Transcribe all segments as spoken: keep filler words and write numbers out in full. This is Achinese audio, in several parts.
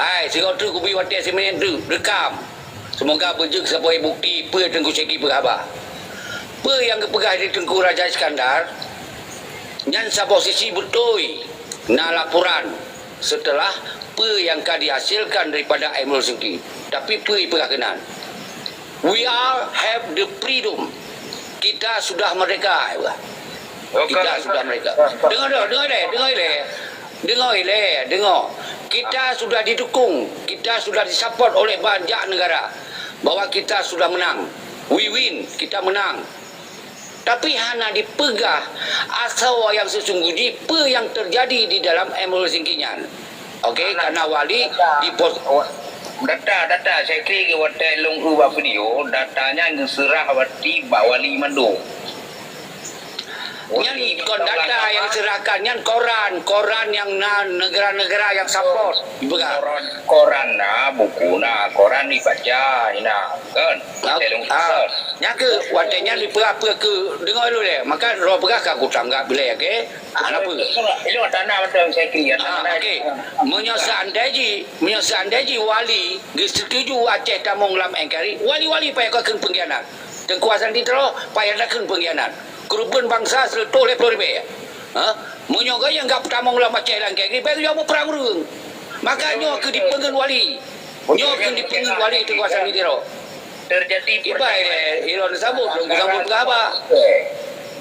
Hai, sigoe treuk ubit watèe siminyan treuk, reukam. Seumoga beujeuet saboh bukti peue Teungku Syekri peugah haba. Peue nyang geupeugah lé Teungku Raja Iskandar, nyan saboh sisi beutôi na laporan seuteulah peue nyang ka dihasilkan daripada Emerald Syekri. Tapi peue ipeugah keunan? We all have the freedom. Kita sudah merdeka, ipeugah. Kita sudah merdeka. Deungö deh, deungö deh, deungö deh. Deungö ilèe, deungö. Kita sudah didukung, kita sudah disupport oleh banyak negara bahwa kita sudah menang. We win, kita menang. Tapi hana dipeugah asoe nyang seusunggoh jih peue nyang teujadi di dalam Emerald Syekri nyan. Oke, karena wali di pos- Data, data, Syekri, watèe lôn eu bak video, data nyan geuseurah bak wali mandum. Nyan kon data nyang serahkan, nyan koran, koran nyang na negara-negara nyang support dipeugah. Koran, koran na, buku na, koran dibaca, ina, kan? Ah, watèe lôn ah, nyan keuh, watèe nyan dipeugah peue keu, deungö dulu lé. Maka droe peugah ka kutanggap lé, oke? Ah, kenapa? Ilôn tanah beutôi, Syekri, ya, ah, tanah. Oke. Meunyoe seandai jih, meunyoe seandai jih wali geusetuju Aceh tamong lam N K R I, wali-wali payah ka kheun peungkhianat. Teungku Hasan Tiro payah takheun peungkhianat. Keureubeuen bansa sireutôh lhèe plôh ribèe. Ha? Meunyoe geuh nyang gap tamong lam Aceh lam kèe, bèk geuh muprang ureueng. Maka nyoe keuh dipeungeut wali. Nyoe keuh dipeungeut wali Teungku Hasan Tiro. Terjadi. Ibai lé, ilôn sambot, lôn sambot peugah haba.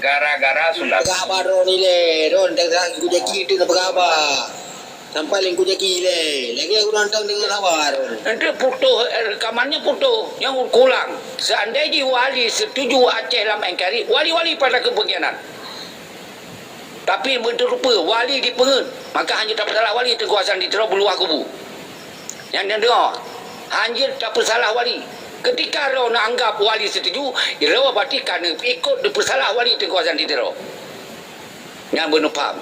Gara-gara sudah. Peugah haba droe ni lé, droe, dah, dah, Teungku Jaki tu peugah haba. Sampai lé Teungku Jaki lé. Lagèe ureueng tang deungö haba droe. Nanti putoh, eh, rekamannya putoh. Nyang ulang. Seandai jih wali setuju Aceh lam N K R I, wali-wali payah takheun peungkhianat. Tapi beuteurupa wali dipeungeut, maka hanjeuet tapeusalah wali Teungku Hasan Tiro beuluwah kubu. Nyan, nyan deungö, hanjeuet tapeusalah wali. Ketika droe neuanggap wali setuju, droe berarti ka neuikot dipeusalah wali Teungku Hasan Tiro. Nyan beuneupham.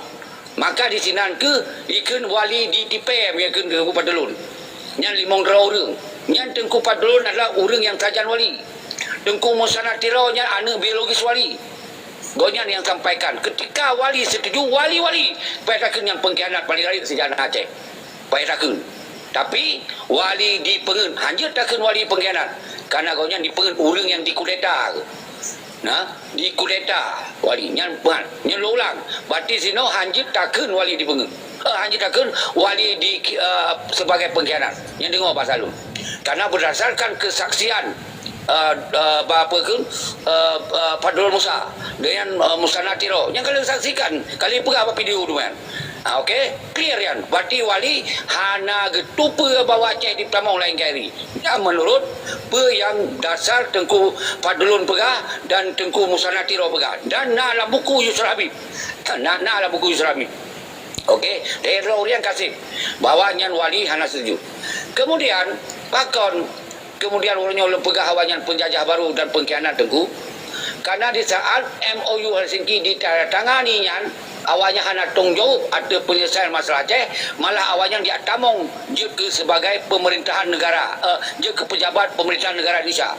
Maka disinan keuh ikheun wali ditipèe, meunyo kheun Teungku Fadlun. Nyan limong droe ureueng. Nyan Teungku Fadlun adalah ureueng nyang sajan wali. Teungku Musanna Tiro nyan aneuk biologis wali. Gobnyan nyang sampaikan, ketika wali setuju, wali-wali payah takheun nyang peungkhianat paleng rayeuk seujarah Aceh. Payah takheun. Tapi, wali dipeungeut, hanjeuet takheun wali peungkhianat. Karena gobnyan dipeungeut ureueng nyang dikudeta. Nah, dikudeta wali. Nyan peungat. Nyan lôn ulang. Berarti sinoe hanjeuet takheun wali dipeungeut. Eh, hanjeuet takheun wali di, eh, sebagai peungkhianat. Nyan deungö bahasa lôn. Karena berdasarkan kesaksian eh, eh, ba apa kheun, eh, eh, Fadlun Musa dengan, eh, Musanna Tiro. Nyang ka lheueh saksikan, ka lheueh peugah bak video tu kan. Ah, oke, clear kan. Berarti wali hana geuteupeue bahwa Aceh ditamong laén kali. Nyan menurut peue nyang dasar Teungku Fadlun peugah dan Teungku Musanna Tiro peugah. Dan na lam buku Yusra Habib. Na, na lam buku Yusra Habib. Oke, dari ureueng kaseb bahwa nyan wali hana setuju. Kemudian, pakon Kemudian uroe nyoe lôn peugah awaknyan peunjajah barô dan peungkhianat Teungku. Karena di saat M O U Helsinki ditandatangani nyan, awaknyan hana tanggung jaweueb ateueh peunyeuleusayan masalah Aceh, malah awaknyan jak tamong jeuet keu sebagai pemerintahan negara, eh, jeuet keu pejabat pemerintahan negara Indonesia.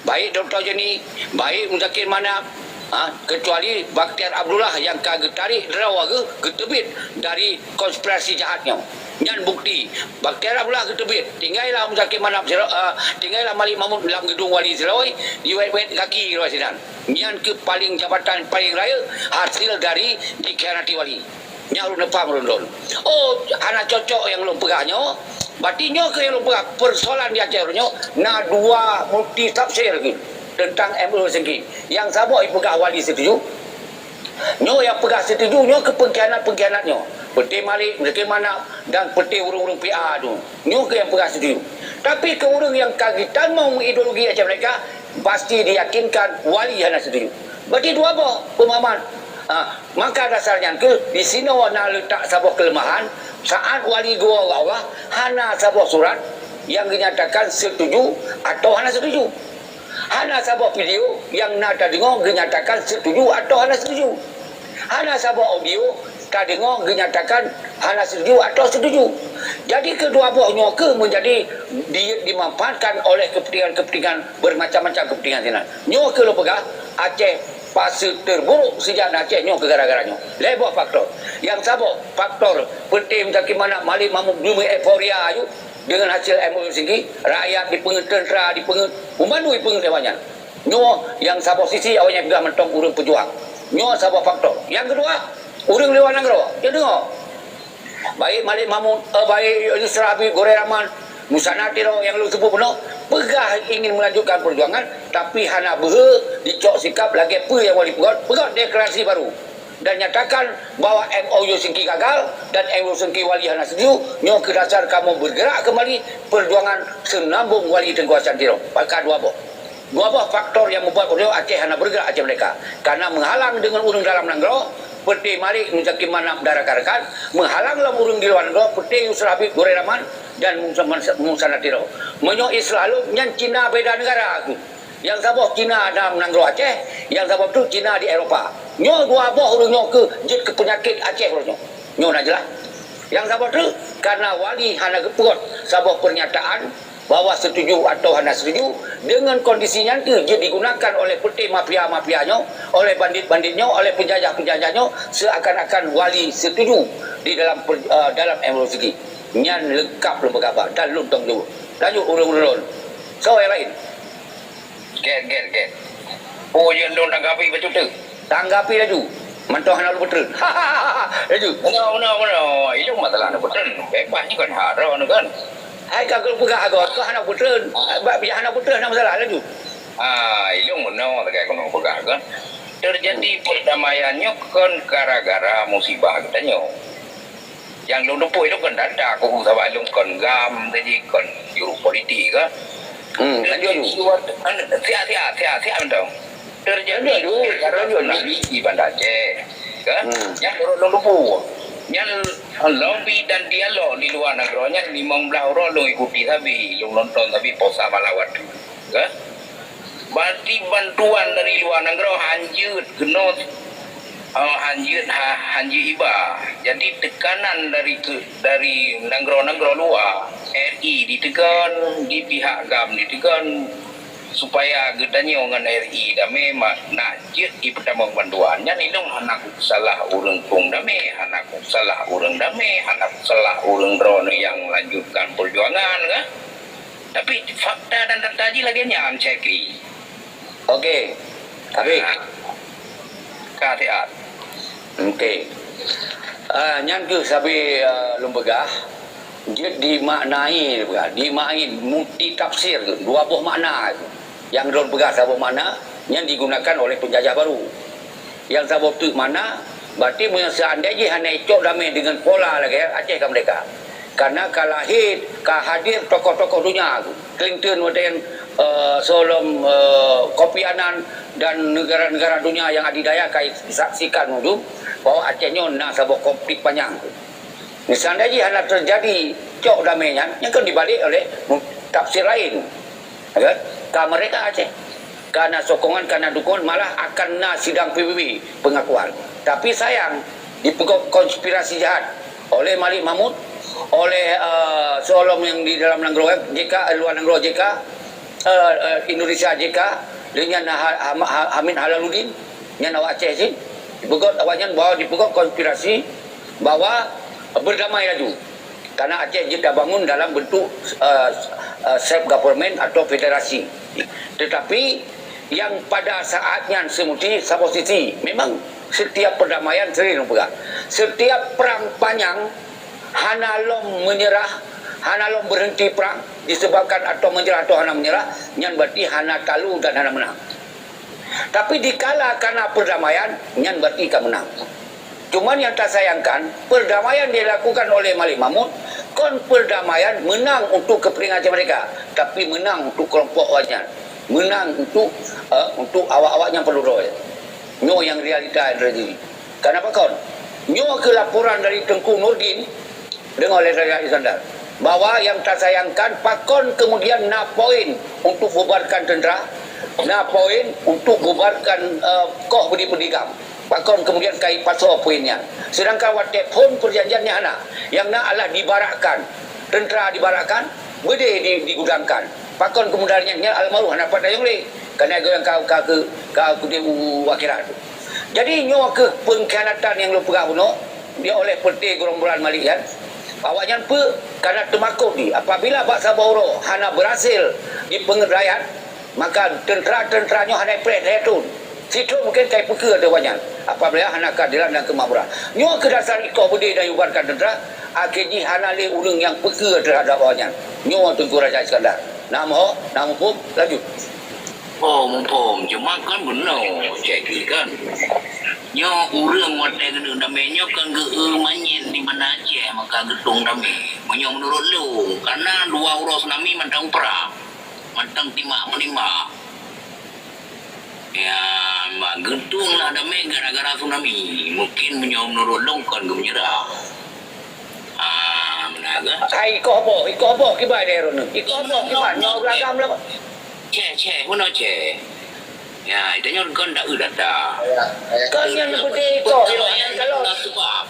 Baik Doktor Joni, baik Muzakir Manaf, Ha, keucuali Bakhtiar Abdullah nyang ka geutarek droe geuh geuteubiet dari konspirasi jahat nyoe. Nyan bukti, Bakhtiar Abdullah geuteubiet, tinggai lah Muzakir Manaf sidroe, eh, tinggai lah Malik Mahmud lam geudong wali sidroe, jiwet-wet gaki droe sinan. Nyan keuh paleng jabatan paleng rayeuk hasil dari dikhianati wali. Nyan ulôn paham lôn. Oh, hana cocok nyang lôn peugah nyoe. Berarti nyoe keuh nyang lôn peugah, persoalan di Aceh nyoe na dua multi tafsir keuh tentang M O U Helsinki. Nyang saboh ipeugah wali setuju. Nyoe nyang peugah setuju nyoe keuh peungkhianat-peungkhianat nyoe. Peuté Malik, Muzakir Manaf dan peuté ureueng-ureueng P A tu. Nyoe keuh nyang peugah setuju. Tapi keu ureueng nyang ka geutamong ideologi Aceh Merdeka, pasti diyakinkan wali hana setuju. Berarti dua boh pemahaman. Ha, maka dasar nyan keuh, di sinoe na leutak saboh keuleumahan, saat wali geuwoe bak Allah, hana saboh surat nyang geunyatakan setuju atawa hana setuju. Hana saboh video nyang na tadeungoe geunyatakan setuju atawa hana setuju. Hana saboh audio tadeungoe geunyatakan hana setuju atawa setuju. Jadi, keudua boh nyoe keuh meunjadi di-, dimanfaatkan oleh kepentingan-kepentingan, bermacam-macam kepentingan sinan. Nyoe keuh lôn peugah, Aceh Fase terburuk sejak na Aceh nyoe keu gara-gara nyoe. Lhèe boh faktor. Nyang saboh faktor, peuté meusakin mangat Malik Mahmud geumeu euforia aju deungon hasil M O U Helsinki, rakyat dipeungeut, teuntra dipeungeut, banmandum dipeungeut lé awaknyan. Nyoe nyang saboh sisi awaknyan peugah mantong ureueng peujuang. Nyoe saboh faktor. Nyang keudua, ureueng luwa nanggroe. Nyoe deungoe. Baik Malik Mahmud, eh, baik Yusra Habib, Goreh Rahman, Muzana Tiro nyang lôn seubut bunoe, peugah ingin melanjutkan peujuangan, tapi hana beuhe jicok sikap lagèe peue nyang Wali peugöt, peugöt deklarasi baru dan nyatakan bahwa M O U Helsinki gagal dan M O U Helsinki Wali hana setuju, nyoe keu dasar kamoe bergerak kembali peujuangan seunambong Wali Teungku Hasan Tiro. Maka dua boh. Dua boh faktor nyang mubuat ureueng Aceh hana bergerak Aceh Merdeka. Karena meuhalang deungon ureueng dalam nanggroe, peuté Malik Muzakir Manaf dan rakan-rakan, meuhalang lom ureueng di luwa nanggroe, peuté Yusra Habib, Goreh Rahman, dan Musa, Musa Natiro. Meunyoe istilah lôn, nyan Cina beda negara. Nyang saboh Cina dalam nanggroe Aceh, nyang saboh teuk Cina di Eropa. Nyoe dua boh ureueng nyoe keuh jeuet keu peunyakét Aceh ureueng nyoe. Nyoe na jeulaih. Nyang saboh teuk, karena Wali hana geupeugot saboh pernyataan bahwa setuju atau hana setuju, dengan kondisi nyan keuh jeuet digunakan oleh peuté mafia-mafia nyoe, oleh bandit-bandit nyoe, oleh penjajah-penjajah nyoe, seakan-akan Wali setuju di dalam per-, eh, dalam M O U Helsinki. Nyan leungkap lôn peugah bak dan lôn tanggung jaweueb. Lanjut ureueng-ureueng lôn. Soe nyang laén? Gét, gét, gét. Oh, nyan lôn tanggapi bacut tu. Tanggapi laju. Mantong hana lôn peutreun. Laju. Meunoe, meunoe, meunoe. Ilôn masalah hana peutreun. Beubaih nyoe kan hak droeneuh kan. Hai ka lôn peugah agoe, kah hana peutreun. Bak bijak hana peutreun hana masalah. Laju. Ah, ilôn meunoe sagai keunoe peugah kan. Terjadi perdamaian nyoe kon gara-gara musibah geutanyoe. Nyang lôn luput ilôn kon data, ku sabab ilôn kon GAM tadi, kon juru politik ke. Hmm, lanjut, lanjut. Siat, siat, siat, siat mantong. Terjadi lanjut, lanjut, lanjut. Tsunami di Banda Aceh. Ke? Hmm. Nyan ureueng lôn luput. Nyan lobby dan dialog di luwa nanggroe nyan limong blaih uroe lôn ikuti sabe, lôn nonton sabe posa malam watèe. Ke? Berarti bantuan dari luwa nanggroe hanjeuet keunoe, eh, hanjeuet ha-, hanjeuet iba. Jadi tekanan dari ke-, dari nanggroe-nanggroe luwa, R I ditekan, di pihak GAM ditekan, supaya geutanyoe ngon R I damé ma-, na jeuet ipeutamong bantuan. Nyan ilôn hana kusalah ureueng phôn damé, hana kusalah ureueng damé, hana kusalah ureueng droeneuh nyang lanjutkan peujuangan, kan? Tapi fakta dan data jih lagèe nyan, Syekh. Oke. Habis. Nah. Ka siat. Oke. Ah, nyan keuh sabe, ah, lôn peugah, jeuet dimaknai, peugah, dimaknai, multi tafsir tu, dua boh makna tu. Nyang lôn peugah saboh makna, nyan digunakan oleh penjajah baru. Nyang saboh teuk makna, berarti meunyoe seandai jih hana icok damé deungon pola lagèe Aceh ka merdeka. Karena ka lahé, ka hadir tokoh-tokoh dunia tu. Clinton watèe nyan, eh, sebelum, eh, Kofi Annan dan negara-negara dunia yang adidaya ka disaksikan tu bahwa Aceh nyoe na saboh konflik panjang. Misalnya jih hana terjadi cok damé nyan, nyan kan dibalik oleh tafsir lain. Ya kan? Ka merdeka Aceh. Ka na sokongan, ka na dukungan, malah akan na sidang P B B pengakuan. Tapi sayang, dipeugöt konspirasi jahat oleh Malik Mahmud, oleh, eh, sebelum yang di dalam nanggroe, J K, eh, luwa nanggroe J K, eh, eh, Indonesia J K, dengan Ha-, Ha-, Ha-, Hamid Halaluddin, nyan awak Aceh cit. Dipeugöt awaknyan bahwa dipeugöt konspirasi bahwa berdamai laju. Karena Aceh jeuet tabangun dalam bentuk, eh, eh, self government atau federasi. Tetapi yang pada saat nyan semuti saboh sisi, memang setiap perdamaian sering peugah. Setiap perang panjang hana lom menyerah, hana lom berhenti perang disebabkan atau menyerah atau hana menyerah, nyan berarti hana talu dan hana menang. Tapi dikala kana perdamaian, nyan berarti ka menang. Cuman yang tasayangkan, perdamaian yang dilakukan oleh Malik Mahmud kon perdamaian menang untuk kepentingan Aceh Merdeka, tapi menang untuk kelompok awaknyan, menang untuk, eh, untuk awak-awak nyang perlu droe. Nyoe yang realita yang terjadi. Kenapa kon? Nyoe ke laporan dari Tengku Nurdin, deungoe lé Raja Iskandar, bahwa yang tasayangkan pakon kemudian na poin untuk bubarkan tentera, na poin untuk bubarkan, eh, koh beudi-beudi GAM. Pakon kemudian ka ipasoe poin nyan. Sedangkan watèe phôn perjanjian nyan hana. Yang na adalah dibarakkan. Tentera dibarakkan, beudé di-, digudangkan. Pakon kemudian nyan, nyan almarhum hana pat tayong lé. Karena nyang ka, ka keu ka udeb u akhirat. Jadi nyoe keuh peungkhianatan nyang lôn peugah bunoe, dia oleh peuté gerombolan Malik nyan. Awaknyan peue? Kana teumakot di apabila bak saboh uroe hana beurhasil jipeungeut rakyat, maka teuntra-teuntra nyoe hana ipreh lhèe thon. Sithon mungken ka ipeukeue ateueh awaknyan apabila hana keadilan dan kemakmuran. Nyoe keuh dasar ikoh beudé dan iubarkan teuntra, akhé jih hana lé ureueng nyang peukeue teuhadap awaknyan. Nyoe Teungku Raja Iskandar. Na meuho, na muphom, lanjut. Oh, muphom. Cuma kan bunoe, Cek, kan. Nyoe ureueng watèe keuneuk damé nyoe kan geu-eu manyét di Banda Aceh maka geutueng damé. Meunyoe meunurot lôn, karena dua uroe tsunami mantong prang, mantong timbak-menimbak. Ya, mak geutueng lah damé gara-gara tsunami. Mungkin meunyoe meunurot lôn kon geumeunyeurah. Ah, meunan keuh. Hai, ikoh boh, ikoh boh kiban lé droeneuh. Ikoh boh kiban, nyoe ureueng agam lah. Ceh, ceh, bunoe ceh. Ya, itu nyoe kon dak eu data. Kon nyang beudé ikoh, nyoe hana kalon. Sebab.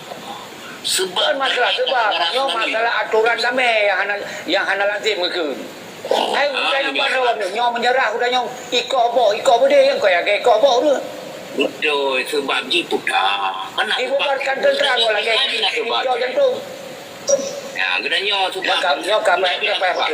Sebab. Kon masalah sebab, nyoe masalah aturan damé nyang hana, nyang hana lazim keu. Hai, udah nyoe baroe nyoe, nyoe meunyeurah, udah nyoe ikoh boh, ikoh beudé, nyang kau yakin ikoh boh tu. Beutôi, sebab jih peugah. Kan nak dibubarkan tentara kau lagèe sebab. Ikoh jantung. Ya, geutanyoe sebab. Nyoe ka, nyoe ka, nyoe ka, nyoe ka.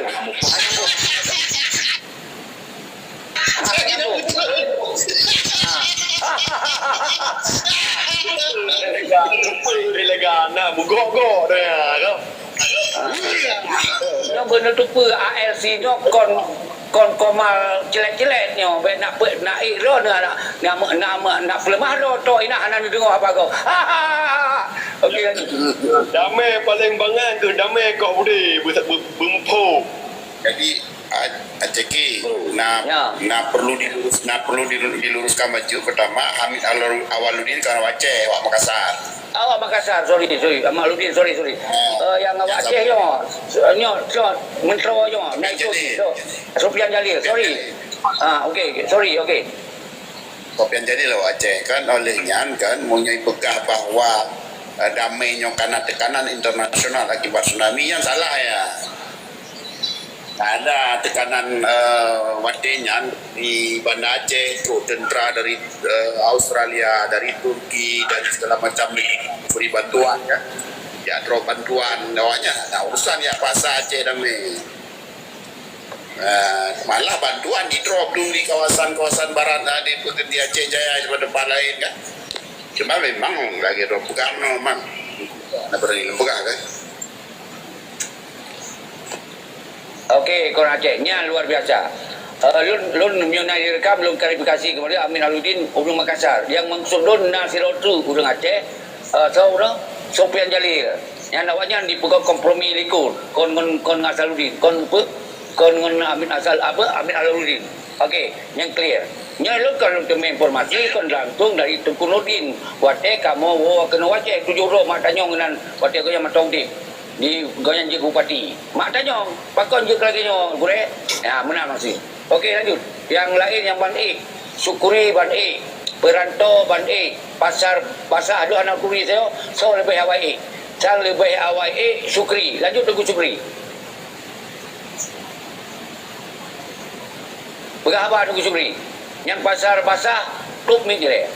Lega, lega, lega. Nah, bugok-gok dah ya, kan? Nyoe beuneuteupeu A L C nyoe kon, kon komal celet-celet nyoe, bèk nak pe-, nak ék droe na, na, na, na, na peuleumah droe, toh inan hana neudeungoe haba gob. Oke, lanjut. Damé paleng bangai keu damé kok beudé beu-, beu-, beumeuphom. Jadi, A-, Aceh Ki, na, na perlu dilurus, na perlu dilu-, diluruskan bacut. Pertama, Hamid Awal-, Awaludin kan awak Aceh, awak Makassar. Awak Makassar, sorry, sorry. Awaludin, sorry, sorry. Eh, nyang awak Aceh nyoe, nyoe, nyoe, menteri nyoe, Sofian Jalil. Sofian Jalil, sorry. Ah, okey, okey, sorry, okey. Sofian Jalil awak Aceh kan, oleh nyan kan, meunyoe peugah bahwa, eh, damé nyoe kana teukanan internasional akibat tsunami, nyan salah ya. Ada teukanan, eh, watèe nyan di Banda Aceh, trok tentara dari, eh, Australia, dari Turki, dari segala macam negeri beri bantuan kan. Ya, trok bantuan awaknyan. Nah, urusan ya bahasa Aceh damé. Eh, malah bantuan di-drop dulu di kawasan-kawasan barat, nah, di, di Aceh Jaya, di tempat lain kan. Cuma memang lagi drop pegang memang. Nak berani pegang kan. Oke, kon Aceh. Nyan luar biasa. Eh, lôn, lôn meunyoe na direkam, lôn klarifikasi keupada Amin Aludin, ureueng Makassar. Nyang maksud lôn na sidroe teuk ureueng Aceh, eh, soe ureueng? Sofian Jalil. Nyan awaknyan dipeugah kompromi likot. Kon ngon, kon ngon Asaludin. Kon pe-, kon ngon Amin Asal, apa? Amin Asaludin. Oke, nyan clear. Nyan lôn kon lôn teumé informasi kon langsung dari Teungku Nurdin. Watèe kamoe woe keunoe Aceh tujoh droe mak tanyong nan watèe gobnyan mantong udeb. Di gobnyan jeuet bupati. Mak tanyong, pakon jeuet lagèe nyoe, gurèe? Ya, meunan maksud. Oke, lanjut. Nyang laén nyang Ban Ék, Sukri Ban Ék, Peurantô Ban Ék, Pasar Basah dua aneuk Sukri, soe, soe leubeh awai ék? Sang leubeh awai ék Sukri. Lanjut Teungku Sukri. Peugah haba Teungku Sukri. Nyang Pasar Basah, top mit jih lé.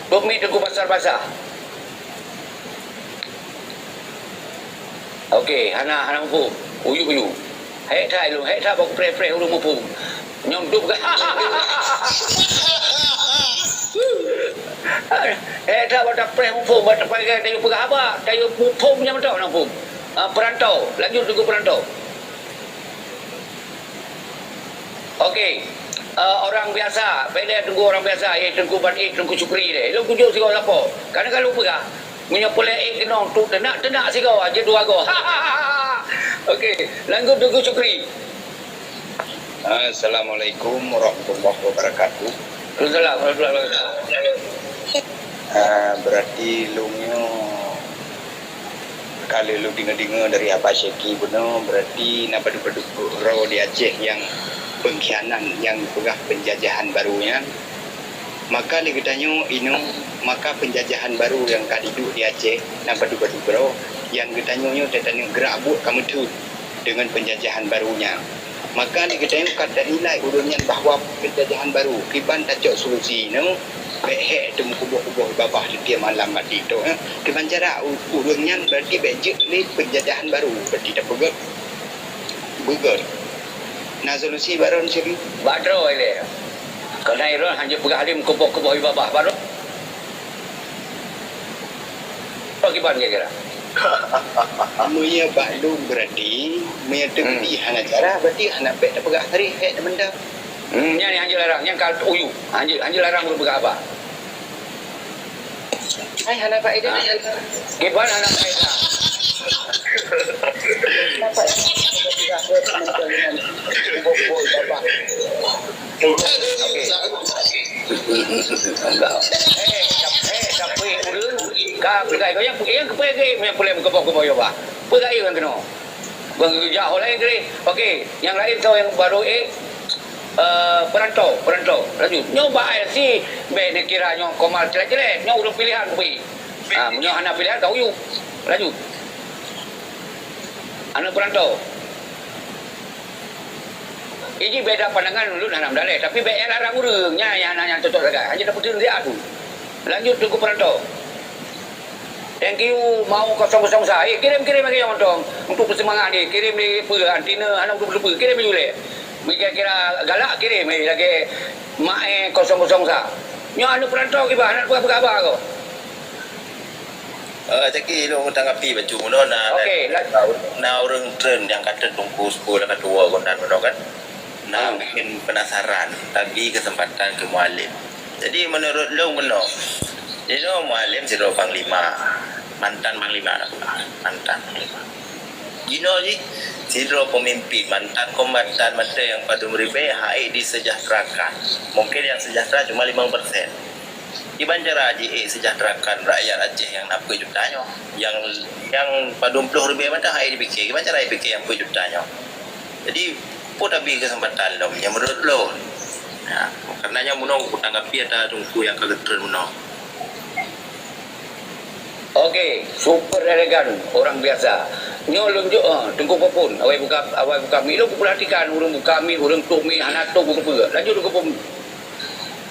Top mit Teungku Pasar Basah. Oke, hana, hana muphom. Uyu-uyu. Hék that lôn, hék that bak preh-preh ureueng muphom. Nyang dup ka. Hék that bak preh muphom, bak tapagai tayue peugah haba, tayue muphom nyang mantong na muphom. Ah, Peurantô, lanjut Teungku Peurantô. Oke. Eh, orang biasa, bèk lé Teungku orang biasa, ya Teungku Ban Ék, Teungku Sukri deh. Lôn tunjuk sigoe lapo. Karena kalau peugah, meunyoe peureulèe ék keunong, tu teunak-teunak sigoe, aja dua goe. Oke, lanjut Teungku Sukri. Assalamualaikum warahmatullahi wabarakatuh. Waalaikumsalam warahmatullahi wabarakatuh. Ah, berarti lôn nyoe, kalau lôn deungoe-deungoe dari Abah Syeki bunoe, berarti na padub-padub droe di Aceh nyang pengkhianat, nyang peugah penjajahan baru nyan. Maka lé geutanyoe inong, maka penjajahan baru nyang ka jiduek di Aceh, na padub-padub droe, nyang geutanyoe nyoe teutanyoe geurak buet ka meuteun deungon penjajahan baru nyan. Maka di geutanyoe ka tanilai ureuëng nyan bahwa peunjajahan barô, kiban tacok solusi nyoe, bék hék teumeukuboh-kuboh babah sitiap malam mati tu, eh. Kiban cara u-, ureuëng nyan berarti bék jeuet lé peunjajahan barô, berarti tapeugét beugét. Na solusi baron siri? Badro ilée. Keuhai ron hana peugah alim kuboh-kuboh babah baron. Apa kiban kira-kira? Meunyoe bak lôn berarti, meunyoe teubeli hana cara, berarti hana bék tapeugah tarikh, hék teumandam. Hmm, nyan, nyan hanjeuet larang, nyan ka uyu. Hanjeuet, hanjeuet larang ulôn peugah haba. Hai, hana faedah. Ha. Kiban hana faedah. Kenapa? Okey. Enggak. Eh, eh, tapi ureueng ka peugah nyang, nyang keupeu lagèe nyang peureulèe meukeubah-keubah ya, bah. Peugah nyang keunoe. Bang jak ho laén tadi. Okey, nyang laén tu nyang baru, eh, eh, perantau, perantau. Lanjut. Nyoe bak I L C, bèk neukira nyoe komal cret-cret. Nyoe ureueng pilihan kupi. Ah, nyoe hana pilihan kau yuk. Lanjut. Aneuk perantau. Iji beda pandangan ulôn hana meudaleh, tapi bèk larang ureueng nyan nyang hana nyang cocok sagai. Hanya dapat dia tu. Lanjut Teungku Perantau. Thank you, mau kosong kosong sa. Eh, kirim-kirim lagi yang mantong. Untuk berseumangat ni, kirim di apa, antina, hana untuk berlupa. Kirim di ulèe. Kira-kira galak kirim, eh, lagi mak, eh, kosong kosong sa. Nyoe aneuk perantau kiban, hana peugah-peugah haba ko. Eh, caki lôn tanggapi bacut meunoe na, Okey, na, na ureueng treun nyang ka treun Teungku Seupôt nyang ka tuwoe keunan meunoe kan. Na mungkin penasaran, tapi kesempatan keu Mualem. Jadi menurut lôn meunoe, jinoe Mualem sidroe panglima, mantan panglima, mantan panglima. Jinoe jih sidroe pemimpin, mantan kombatan, mantan nyang padum ribèe, hai disejahterakan. Mungkin yang sejahtera cuma limong persen. Kiban cara ji, eh, sejahterakan rakyat Aceh nyang na peuet juta nyoe, nyang, nyang padum ploh ribèe mantong hai dipike. Kiban cara dipike nyang peuet juta nyoe. Jadi, peue tabi kesempatan lom nyang menurut lôn. Ya, karena nyang meunoe kutanggapi ata Teungku nyang ka geutreun meunoe. Okey, super elegan, orang biasa. Nyoe lôn jok, eh, Teungku Popon, awai buka, awai buka mic, lôn kupeurhatikan ureueng buka mic, ureueng tok mic, hana tok ureueng peue. Lanjut Teungku Popon.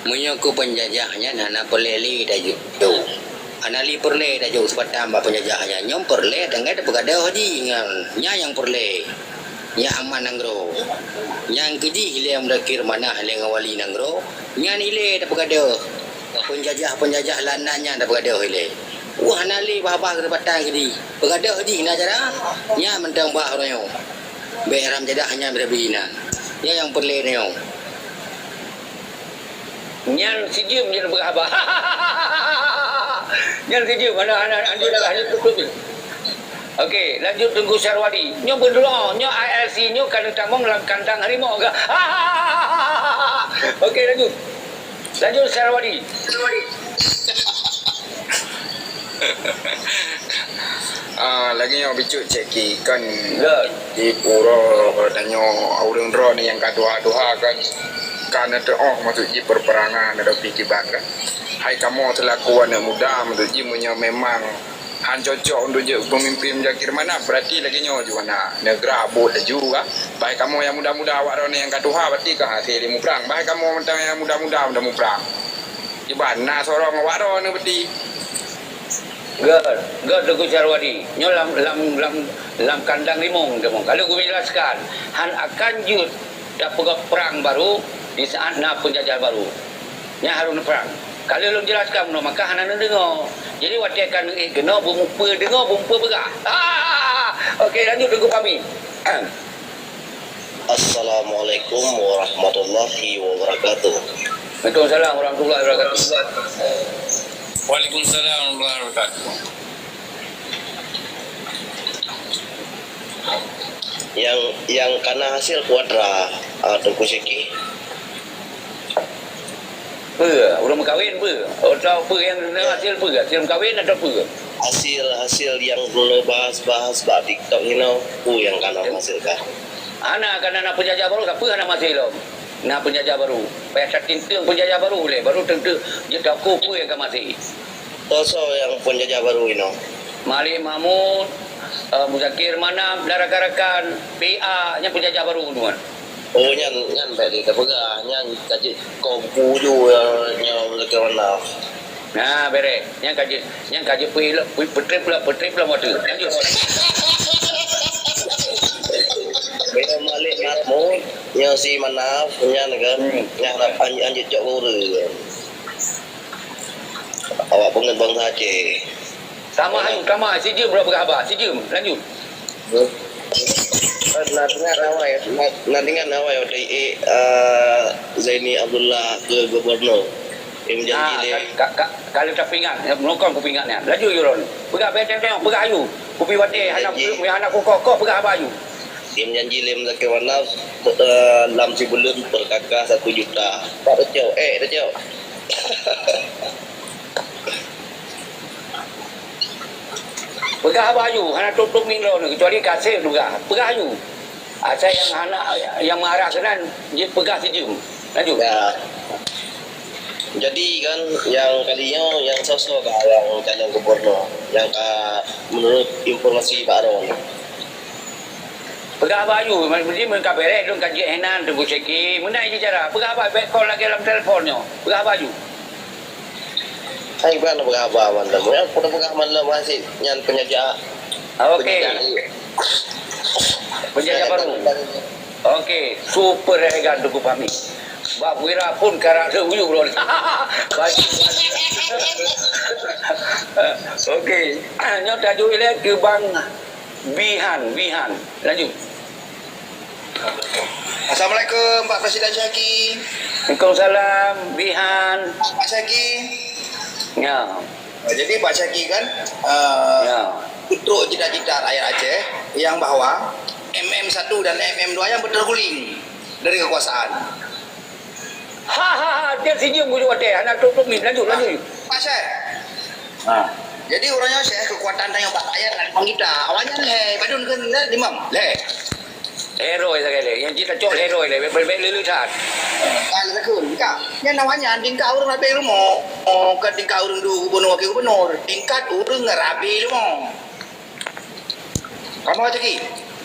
Meunyoe keu peunjajah nyan hana peureulèe lé tajok. Hana lé peureulèe tajok seubatang bak peunjajah nyan. Nyoe peureulèe tinggai tapeugadôh jih nyan. Nyan nyang peureulèe. Nyan aman nanggroe. Nyang keujih ilèe Muzakir Manaf ilèe ngon wali nanggroe. Nyan ilèe tapeugadôh. Peunjajah-peunjajah laknat nyan tapeugadôh ilèe. Wah, hana lé bah-bah keu seubatang keudeh. Peugadôh jih na cara. Nyan mantong bak uroe nyoe. Bèk haram jadah nyan bri-bri inan. Nyan nyang peureulèe nyoe. Nyan sijeuem jeuet beureuhaba. Nyan sijeuem, hana, hana, hana, hana tutup jeuet. Okey, lanjut Teungku Syarwadi. Nyoe beudroe, nyoe I L C, nyoe ka neutamong lam kandang harimau ka. Okey, lanjut. Lanjut Syarwadi. Ah, lagèe nyoe bacut ceki kan. Ya. Di pura tanyoe ureueng droeneuh nyang ka tuha-tuha kan. Ka na teuh maksud jih perperangan atau pi kiban kan. Hai kamoe selaku aneuk muda maksud jih meunyoe memang han cocok untuk jeuet pemimpin Muzakir Manaf, berarti lagèe nyoe ju hana. Neugera abot laju ka. Bah hai kamoe nyang muda-muda awak droeneuh nyang ka tuha berarti ka hasé lé muprang. Bah hai kamoe mantong nyang muda-muda mantong muprang. Kiban na sorong awak droeneuh berarti. Gèt, gèt Teungku Syarwadi. Nyoe lam, lam, lam, lam kandang rimong, rimong. Ka lheueh kujelaskan, han akan jeuet tapeugah prang barô di saat na peunjajah barô. Nyan harôh neuprang. Ka lheueh lôn jelaskan bunoe, maka hana neudeungoe. Jadi watèe ka neuék keunoe, beumeupeue deungoe, beumeupeue peugah. Okey, lanjut Teungku Fahmi. Assalamualaikum warahmatullahi wabarakatuh. Waalaikumsalam warahmatullahi wabarakatuh. Waalaikumsalam warahmatullahi wabarakatuh. Yang, yang kana hasil kuadra, ah, Teungku Syeki. Peue? Ureueng meukawen peue? Atau peue nyang na hasil peue? Hasil meukawen atau peue? Hasil, hasil nyang neubahas-bahas bak TikTok inoe, peue nyang kana meuhasilkan? Hana, kana na peunjajah barô, sapeue hana meuhasil lom? Na peunjajah barô. Payah tatinteung peunjajah barô lé, barô teunteuk jitako peue nyang ka meuhasil. Toh soe nyang peunjajah barô inoe? Malik Mahmud, eh, Muzakir Manaf, dan rakan-rakan, P A, nyan peunjajah barô nyan. Oh, nyan, nyan bèk lé tapeugah. Nyan ka jeuet koh buku ju, eh, nyoe lakèe manaf. Nah, bèrèh. Nyan ka jeuet, nyan ka jeuet peuilok, peu-, peutrép lom, peutrép lom watèe. Lanjut. Bèk Malik Mahmud, nyoe si manaf, nyan kan. Hmm. Nyan anj-, anjeuet cok ureueng. Awak peungeut bansa Aceh. Tamah, ayu, tamah. Sijeuem droe peugah haba. Sijeuem. Lanjut. Na teuingat awai, na, na teuingat awai watèe, eh, Zaini Abdullah keu gubernur. Dia menjanji Ah, lé ka, ka, ka, ka lheueh tapeuingat. Meunokon kupeuingat nyan. Lanjut, Yuron. Peugah, bèk teuntèe, peugah ayu. Kupi watèe, hana, Janji. Hana kukoh-koh, peugah haba ayu. Dia menjanji lé Muzakir Manaf, eh, lam sibuleuen perkaka satu juta. Pak tacok, eh, tacok. Peugah haba ayu, hana tôp-tôp ngon droeneuh, kecuali kaseh peugah. Peugah ayu. Asai nyang hana, nyang marah keunan, jipeugah sijeuem. Lanjut. Ya. Jadi kan, nyang kali nyoe, nyang soe-soe kah nyang calon gubernur, nyang ka, menurut informasi Pak Ron? Peugah haba ayu, jadi meunyoe ka bèrèh, lôn ka jeuet hinan, Teungku Syeki. Meunan jih cara. Peugah haba, bèk kon lagèe lam telepon nyoe. Peugah haba ayu. Hai, bukan peugah haba mandum. Nyang peugah mandum hasil nyan penjajah. Ah, okey. Penjajah. Penjajah baru. Okey, super elegan Teungku Fahmi. Bak Wira pun karak seuyuh lôn. Baik. Okey. Nyoe tajok ilèe keu Bang Bihan, Bihan. Lanjut. Assalamualaikum, Pak Presiden Syaki. Waalaikumsalam, Bihan. Pak Syaki. Ya. Jadi, Pak Syaki kan, eh, Ya. untuk cita-cita rakyat Aceh yang bahwa M M satu dan M M dua yang berterguling dari kekuasaan. Ha, ha, ha, dia sijeuem bujur watèe. Hana tôp-tôp ngon, lanjut, lanjut. Pak Syekh. Ha. Jadi, uroe nyoe Syekh, kekuatan tanyoe bak rakyat lam gita. Awaknyan lhèe, padum kheun lhèe, limong. Lhèe. Heroi sagai lé. Nyang cit tacok heroi lé. Bèk, bèk, bèk lé-lé that. Kan takheun. Ka. Nyan awaknyan tingkat ureueng rabe rumoh. Oh, bukan tingkat ureueng du gubernur, wakil gubernur. Tingkat ureueng rabe rumoh. Kamoe caki.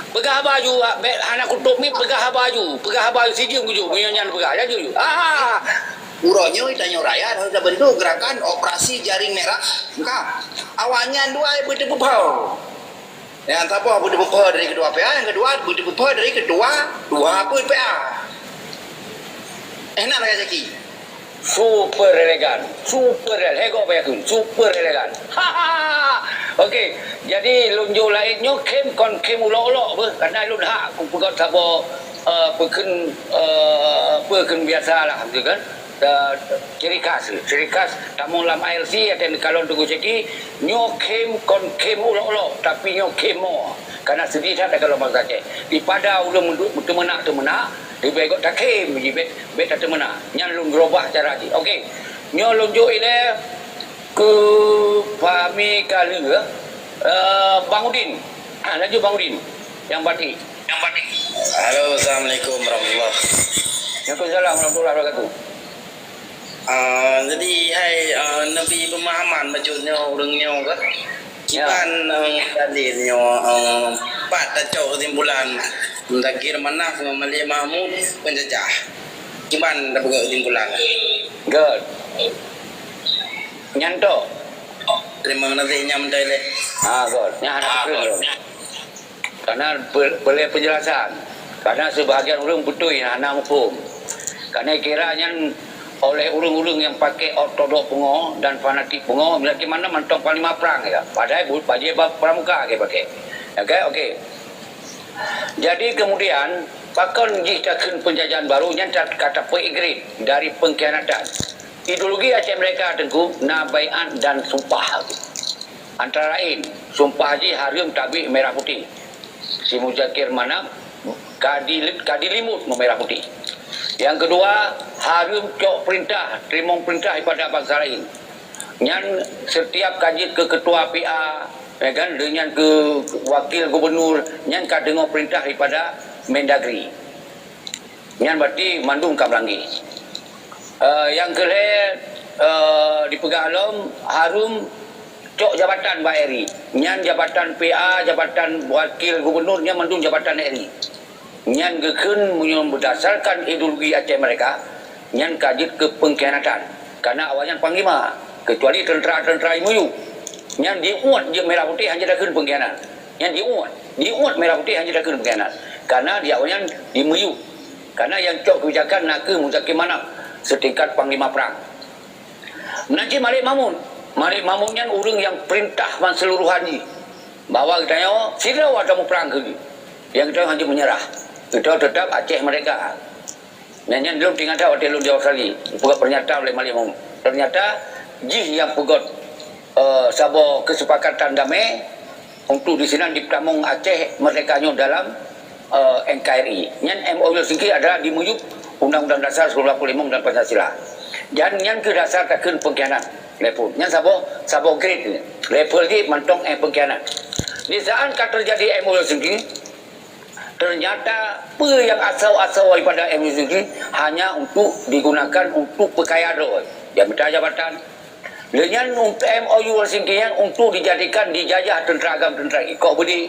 Peugah haba aju, bèk hana kutôp mic, peugah haba aju. Peugah haba aju, sijeuem aju. Meunyoe nyan peugah, laju aju. Ah! Uroe nyoe tanyoe rakyat harôh tabentuk gerakan operasi jaring merah. Ka. Awaknyan dua beuteupeupho. Nyang saboh beuteupeupho dari ketua P A, nyang keudua beuteupeupho dari ketua dua peuet P A. Eh, na lagèe caki. Super elegan, super ele-, hego bayakun, super elegan. Okey, jadi lôn jok laén nyoe khém kon khém ulok-ulok beuh, karena lôn hak kupeugöt saboh, eh, peukheun, eh, peukheun biasa lah, gitu kan. Eh, ciri khas, ciri khas tamu lam I L C atau kalon Teungku Syeki, nyoe khém kon khém ulok-ulok, tapi nyoe khém mo. Karena seudeh that kalau bangsa Aceh. Dipada ulôn meudu-, teumeunak-teumeunak, leubeh göt takhém ji bèk, bèk tateumeunak. Nyan lôn reubah cara jih. Okey. Nyoe lôn jok ilèe keu Fahmi Kalue, eh, Bang Udin. Ah, laju Bang Udin. Nyang batik. Nyang batik. Halo, assalamualaikum warahmatullahi. Waalaikumsalam warahmatullahi wabarakatuh. Ah, jadi, hai, ah, neubri peumahaman bacut nyoe ureueng nyoe kah? Ya. Kiban, ah, dalil nyoe, ah, pat tacok keusimpulan Muzakir Manaf ngon Malik Mahmud penjajah. Kiban tapeugah keusimpulan. Göt. Nyan tok. Terima kasih nyang meutai lé. Ah, göt. Nyan hana Ah, peue göt. Lom. Karena pe-, perlu penjelasan. Karena sebahagian ureueng beutôi hana muphom. Karena kira nyan oleh ureueng-ureueng nyang pakai ortodok pungo dan fanatik pungo, bila ke mana mantong panglima prang ya. Padahai bu-, bajée ba-, pramuka ke pakai. Oke, oke. Jadi kemudian, pakon jih takheun penjajahan baru nyan ta-, ka tapeuigrade dari pengkhianatan. Ideologi Aceh Merdeka Teungku na baiat dan sumpah. Antara laén, sumpah jih hareuem tabek merah putih. Si Muzakir Manaf ka di-, ka dilimut ngon merah putih. Nyang keudua, hareuem cok peurintah, teurimong peurintah daripada bansa laén. Nyan setiap ka jeuet keu ketua P A, ya kan, deungon keu wakil gubernur, nyan ka deungoe peurintah daripada Mendagri. Nyan berarti mandum ka meulanggi. Eh, nyang keu lhèe, eh, dipeugah lom hareuem cok jabatan bak R I. Nyan jabatan P A, jabatan wakil gubernur, nyan mandum jabatan R I. Nyan geukheun meunyoe beudasarkan ideologi Aceh Merdeka, nyan ka jeuet keu peungkhianatan. Karena awaknyan panglima, keucuali teuntera-teuntera M O U. Nyan diuet jeuet merah putih hana takheun peungkhianat. Nyan diuet, diuet merah putih hana takheun peungkhianat. Karena di awaknyan di M O U. Karena nyang cok keubijakan nakeuh Muzakir Manaf seutingkat panglima prang. Meunan cit Malik Mahmud. Malik Mahmud nyan ureuëng nyang peurintah ban seuluruhan jih. Bahwa geutanyoe sidroe ata muprang keu jih. Nyang geutanyoe hana meunyeurah. Geutanyoe teutap Aceh Merdeka. Nyan, nyan lôn teuingat that watée lôn di Australia, peugah pernyataan oleh Malik Mahmud. Ternyata jih nyang peugöt, eh, saboh kesepakatan damai untuk di sinan dipeutamong Aceh Merdeka nyoe dalam, eh, N K R I. Nyan M O U Helsinki adalah dimuyueb Undang-Undang Dasar seribu sembilan ratus empat puluh lima dan Pancasila. Dan nyan keuh dasar takheun peungkhianat level. Nyan saboh, saboh grade ni. Level jih mantong eh peungkhianat. Di saat ka terjadi M O U Helsinki, ternyata peue nyang asoe-asoe daripada M O U Helsinki hanya untuk digunakan untuk peukaya droe. Dia minta jabatan. Lé nyan untuk M O U Helsinki nyan untuk dijadikan dijajah teuntera agam teuntera ikok beudé,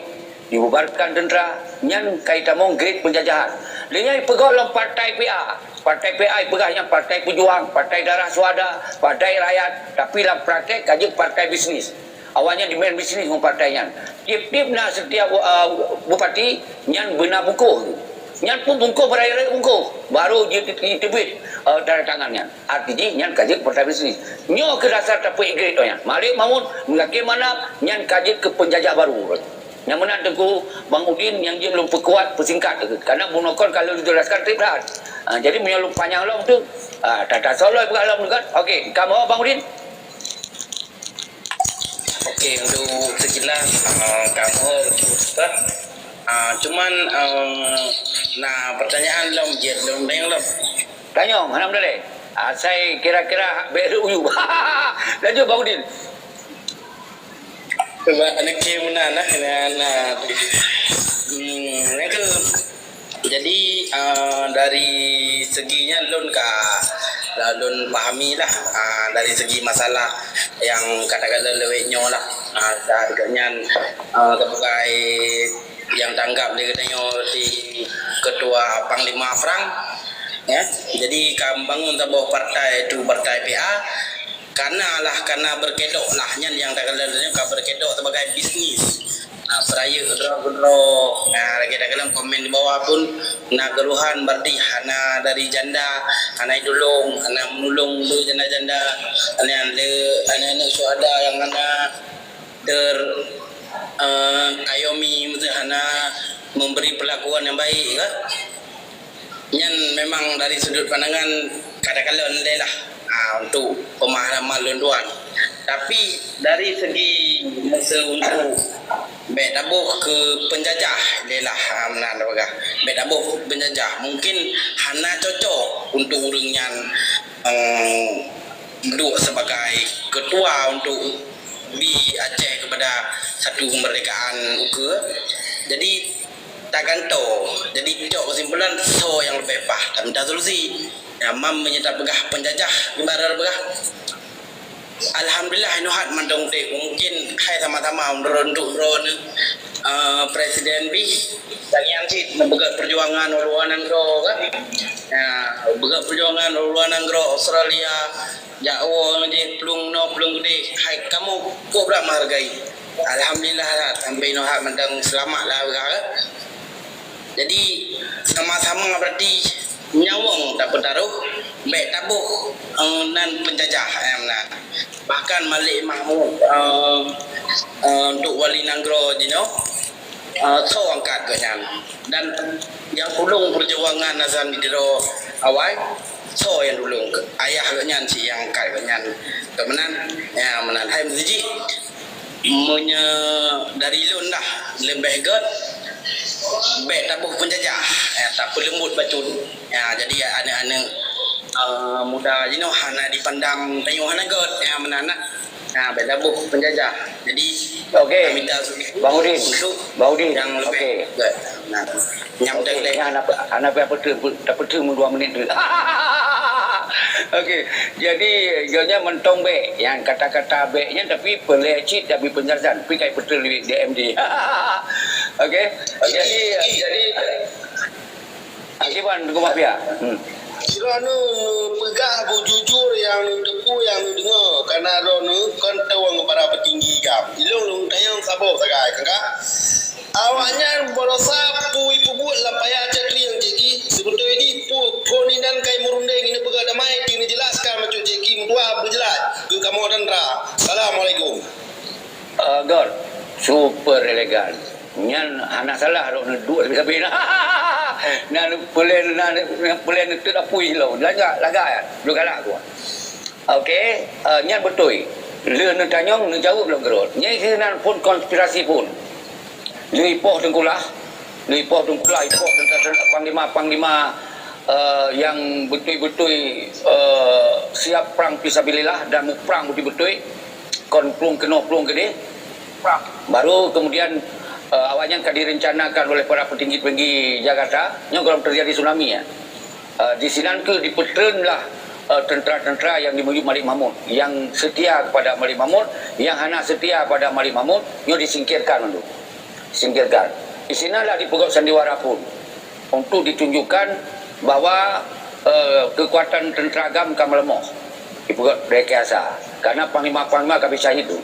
dibubarkan teuntera, nyan ka jitamong grade penjajahan. Lé nyan jipeugöt lom partai P A. Partai P A jipeugah nyan partai pejuang, partai darah syuhada, partai rakyat, tapi lam praktek ka jeuet partai bisnis. Awaknyan jimain bisnis ngon partai nyan. Tiep-tiep na setiap, uh, bupati nyan beuna bungkôh. Nyan pun bungkôh beuraya-raya bungkôh, baru jiteubiet, uh, tanda tangan nyan. Arti jih nyan ka jeuet partai bisnis. Nyoe keuh dasar tapeuigrade awaknyan. Malik Mahmud, Muzakir Manaf, nyan ka jeuet keu penjajah baru. Nyang meunan Teungku Bang Udin nyang jeuet lôn peukuat peusingkat, karena bunoe kon ka lôn jelaskan treb that. Ah, jadi meunyoe lôn panyang lom tu, ah, tata soe lôn peugah lom tu kan. Okey, kamoe Bang Udin. Okey, untuk sekilas, ah, kamoe betul, Ustaz. Ah, cuman, ah, na pertanyaan lom jeuet lôn deng lom. Tanyong, hana meudaleh. Asai kira-kira bèk reuyu. Lanjut, Bang Udin. Cuba aneuk meunan lah, kena aneuk. Hmm, nyang keu-, jadi, ah, dari segi nyan lôn ka, lôn pahami lah, ah, dari segi masalah nyang katakanlah lewat nyoe lah. Ah, dan nyan, ah, sebagai nyang tanggap lé geutanyoe di Ketua Panglima Perang, ya. Jadi ka membangun saboh partai tu, partai P A, karena lah, karena berkedok lah, nyan nyang takalon ka berkedok sebagai bisnis. Nah, peurayeuk droe keudroe. Nah, lagèe takalon komen di bawah pun na keluhan, berarti hana dari janda, hana ditulông, hana meunulông lé janda-janda, hana lé aneuk-aneuk syuhada nyang hana ter, eh, ayomi, maksudnya hana memberi perlakuan yang baik ke. Nyan memang dari sudut pandangan katakanlah lé lah, ah, untuk pemahaman lôn tuan. Tapi dari segi masa untuk bèk taboh keu penjajah lé lah, ah, meunan peugah. Bèk taboh penjajah. Mungkin hana cocok untuk ureueng nyan, em, duek sebagai ketua untuk bi Aceh kepada satu kemerdekaan ukeue. Jadi, taganto. Jadi, cok kesimpulan, soe nyang leubeh paih, taminta solusi. Ya, mam meunyoe tapeugah penjajah, ibarat peugah, alhamdulillah, inoe hat mantong udép. Mungkin hai sama-sama untuk droeneuh, eh, presiden bih, tangian cit, peugah perjuangan uluwa nanggroe, kan? Ya, peugah perjuangan uluwa nanggroe Australia, jak woe jih plueng noe plueng keudeh, hai kamoe kobra menghargai. Alhamdulillah lah, sampai inoe hat mantong seulamat lah, kan? Jadi, sama-sama berarti nyawöng tapeutaroh, bèk taboh, eh, nan penjajah, eh, meunan. Bahkan Malik Mahmud, eh, eh, untuk wali nanggroe jinoe, eh, soe angkat gobnyan. Dan nyang tulông perjuangan Hasan di Tiro awai, soe nyang tulông? Ayah gobnyan cit nyang angkat gobnyan. Keu meunan, ya, meunan. Hai meuseujid. Meunyoe dari lôn lah, leubeh gèt bèk taboh peunjajah, ya, tapeuleumbot bacut. Ya, jadi aneuk-aneuk, eh, muda jinoe hana dipandang tanyoe hana gèt, ya, meunan lah. Ya, bèk taboh peunjajah. Jadi, okey, minta Bang Udin, untuk Bang Udin, yang lebih okey. Gèt. Nah. Nyang okey, teukleh. Nyan hana, hana payah peuteueng, tapeuteueng dua minit tu. Okey, jadi, gobnyan mantong bèk. Nyang kata-kata bèk nyan, tapi peureulèe cit, tapi penjelasan. Pi kai peuteueng di D M D. Okey, jadi, jadi, Iwan, Teungku Mafia. Hmm. Sidroe neupeugah bujujur nyang neuteupeue nyang neudeungoe, karna droeneuh kon tueng para peutinggi GAM. Ilôn lôn tanyong saboh sagai, Kakak. Awaknyan barosa pui peubuet lam paya Cot Trieng, Cik Ki. Seubeutôi jih peue phon inan kai meurundeng, ineuk peugah damai, ti neujeulaskon bacut Cik Ki meutuah beujeulaih keu kamoe dan ra. Assalamualaikum. Uh, Gor, super elegan. Nyan hana salah droeneuh duek sabe-sabe na. Nan peulén, nan peulén teuk apui lom. Lagak, lagak ya. Dua galak aku. Okey, uh, nyan beutôi. Le neutanyong, neujaweueb lom keudroe. Nyan sinan phon konspirasi phon. Le ipoh Teungku Lah, le ipoh Teungku Lah, ipoh tentang panglima-panglima, uh, yang beutôi-beutôi, uh, siap prang fisabilillah dan muprang beutôi-beutôi. Kon plueng keunoe plueng keudeh. Baru kemudian, eh, awaknyan ka direncanakan oleh para petinggi-petinggi Jakarta, nyoe gohlom terjadi tsunami, ya. Eh, di sinan keuh dipeutreun lah, eh, tentera-tentera yang dimiyueb Malik Mahmud, yang setia kepada Malik Mahmud, yang hana setia pada Malik Mahmud, nyoe disingkirkan mandum. Singkirkan. Di sinan lah dipeugöt sandiwara phon. Untuk ditunjukkan bahwa, eh, kekuatan tentera GAM ka meuleumah. Dipeugöt rekayasa. Karena panglima-panglima ka syahid tu.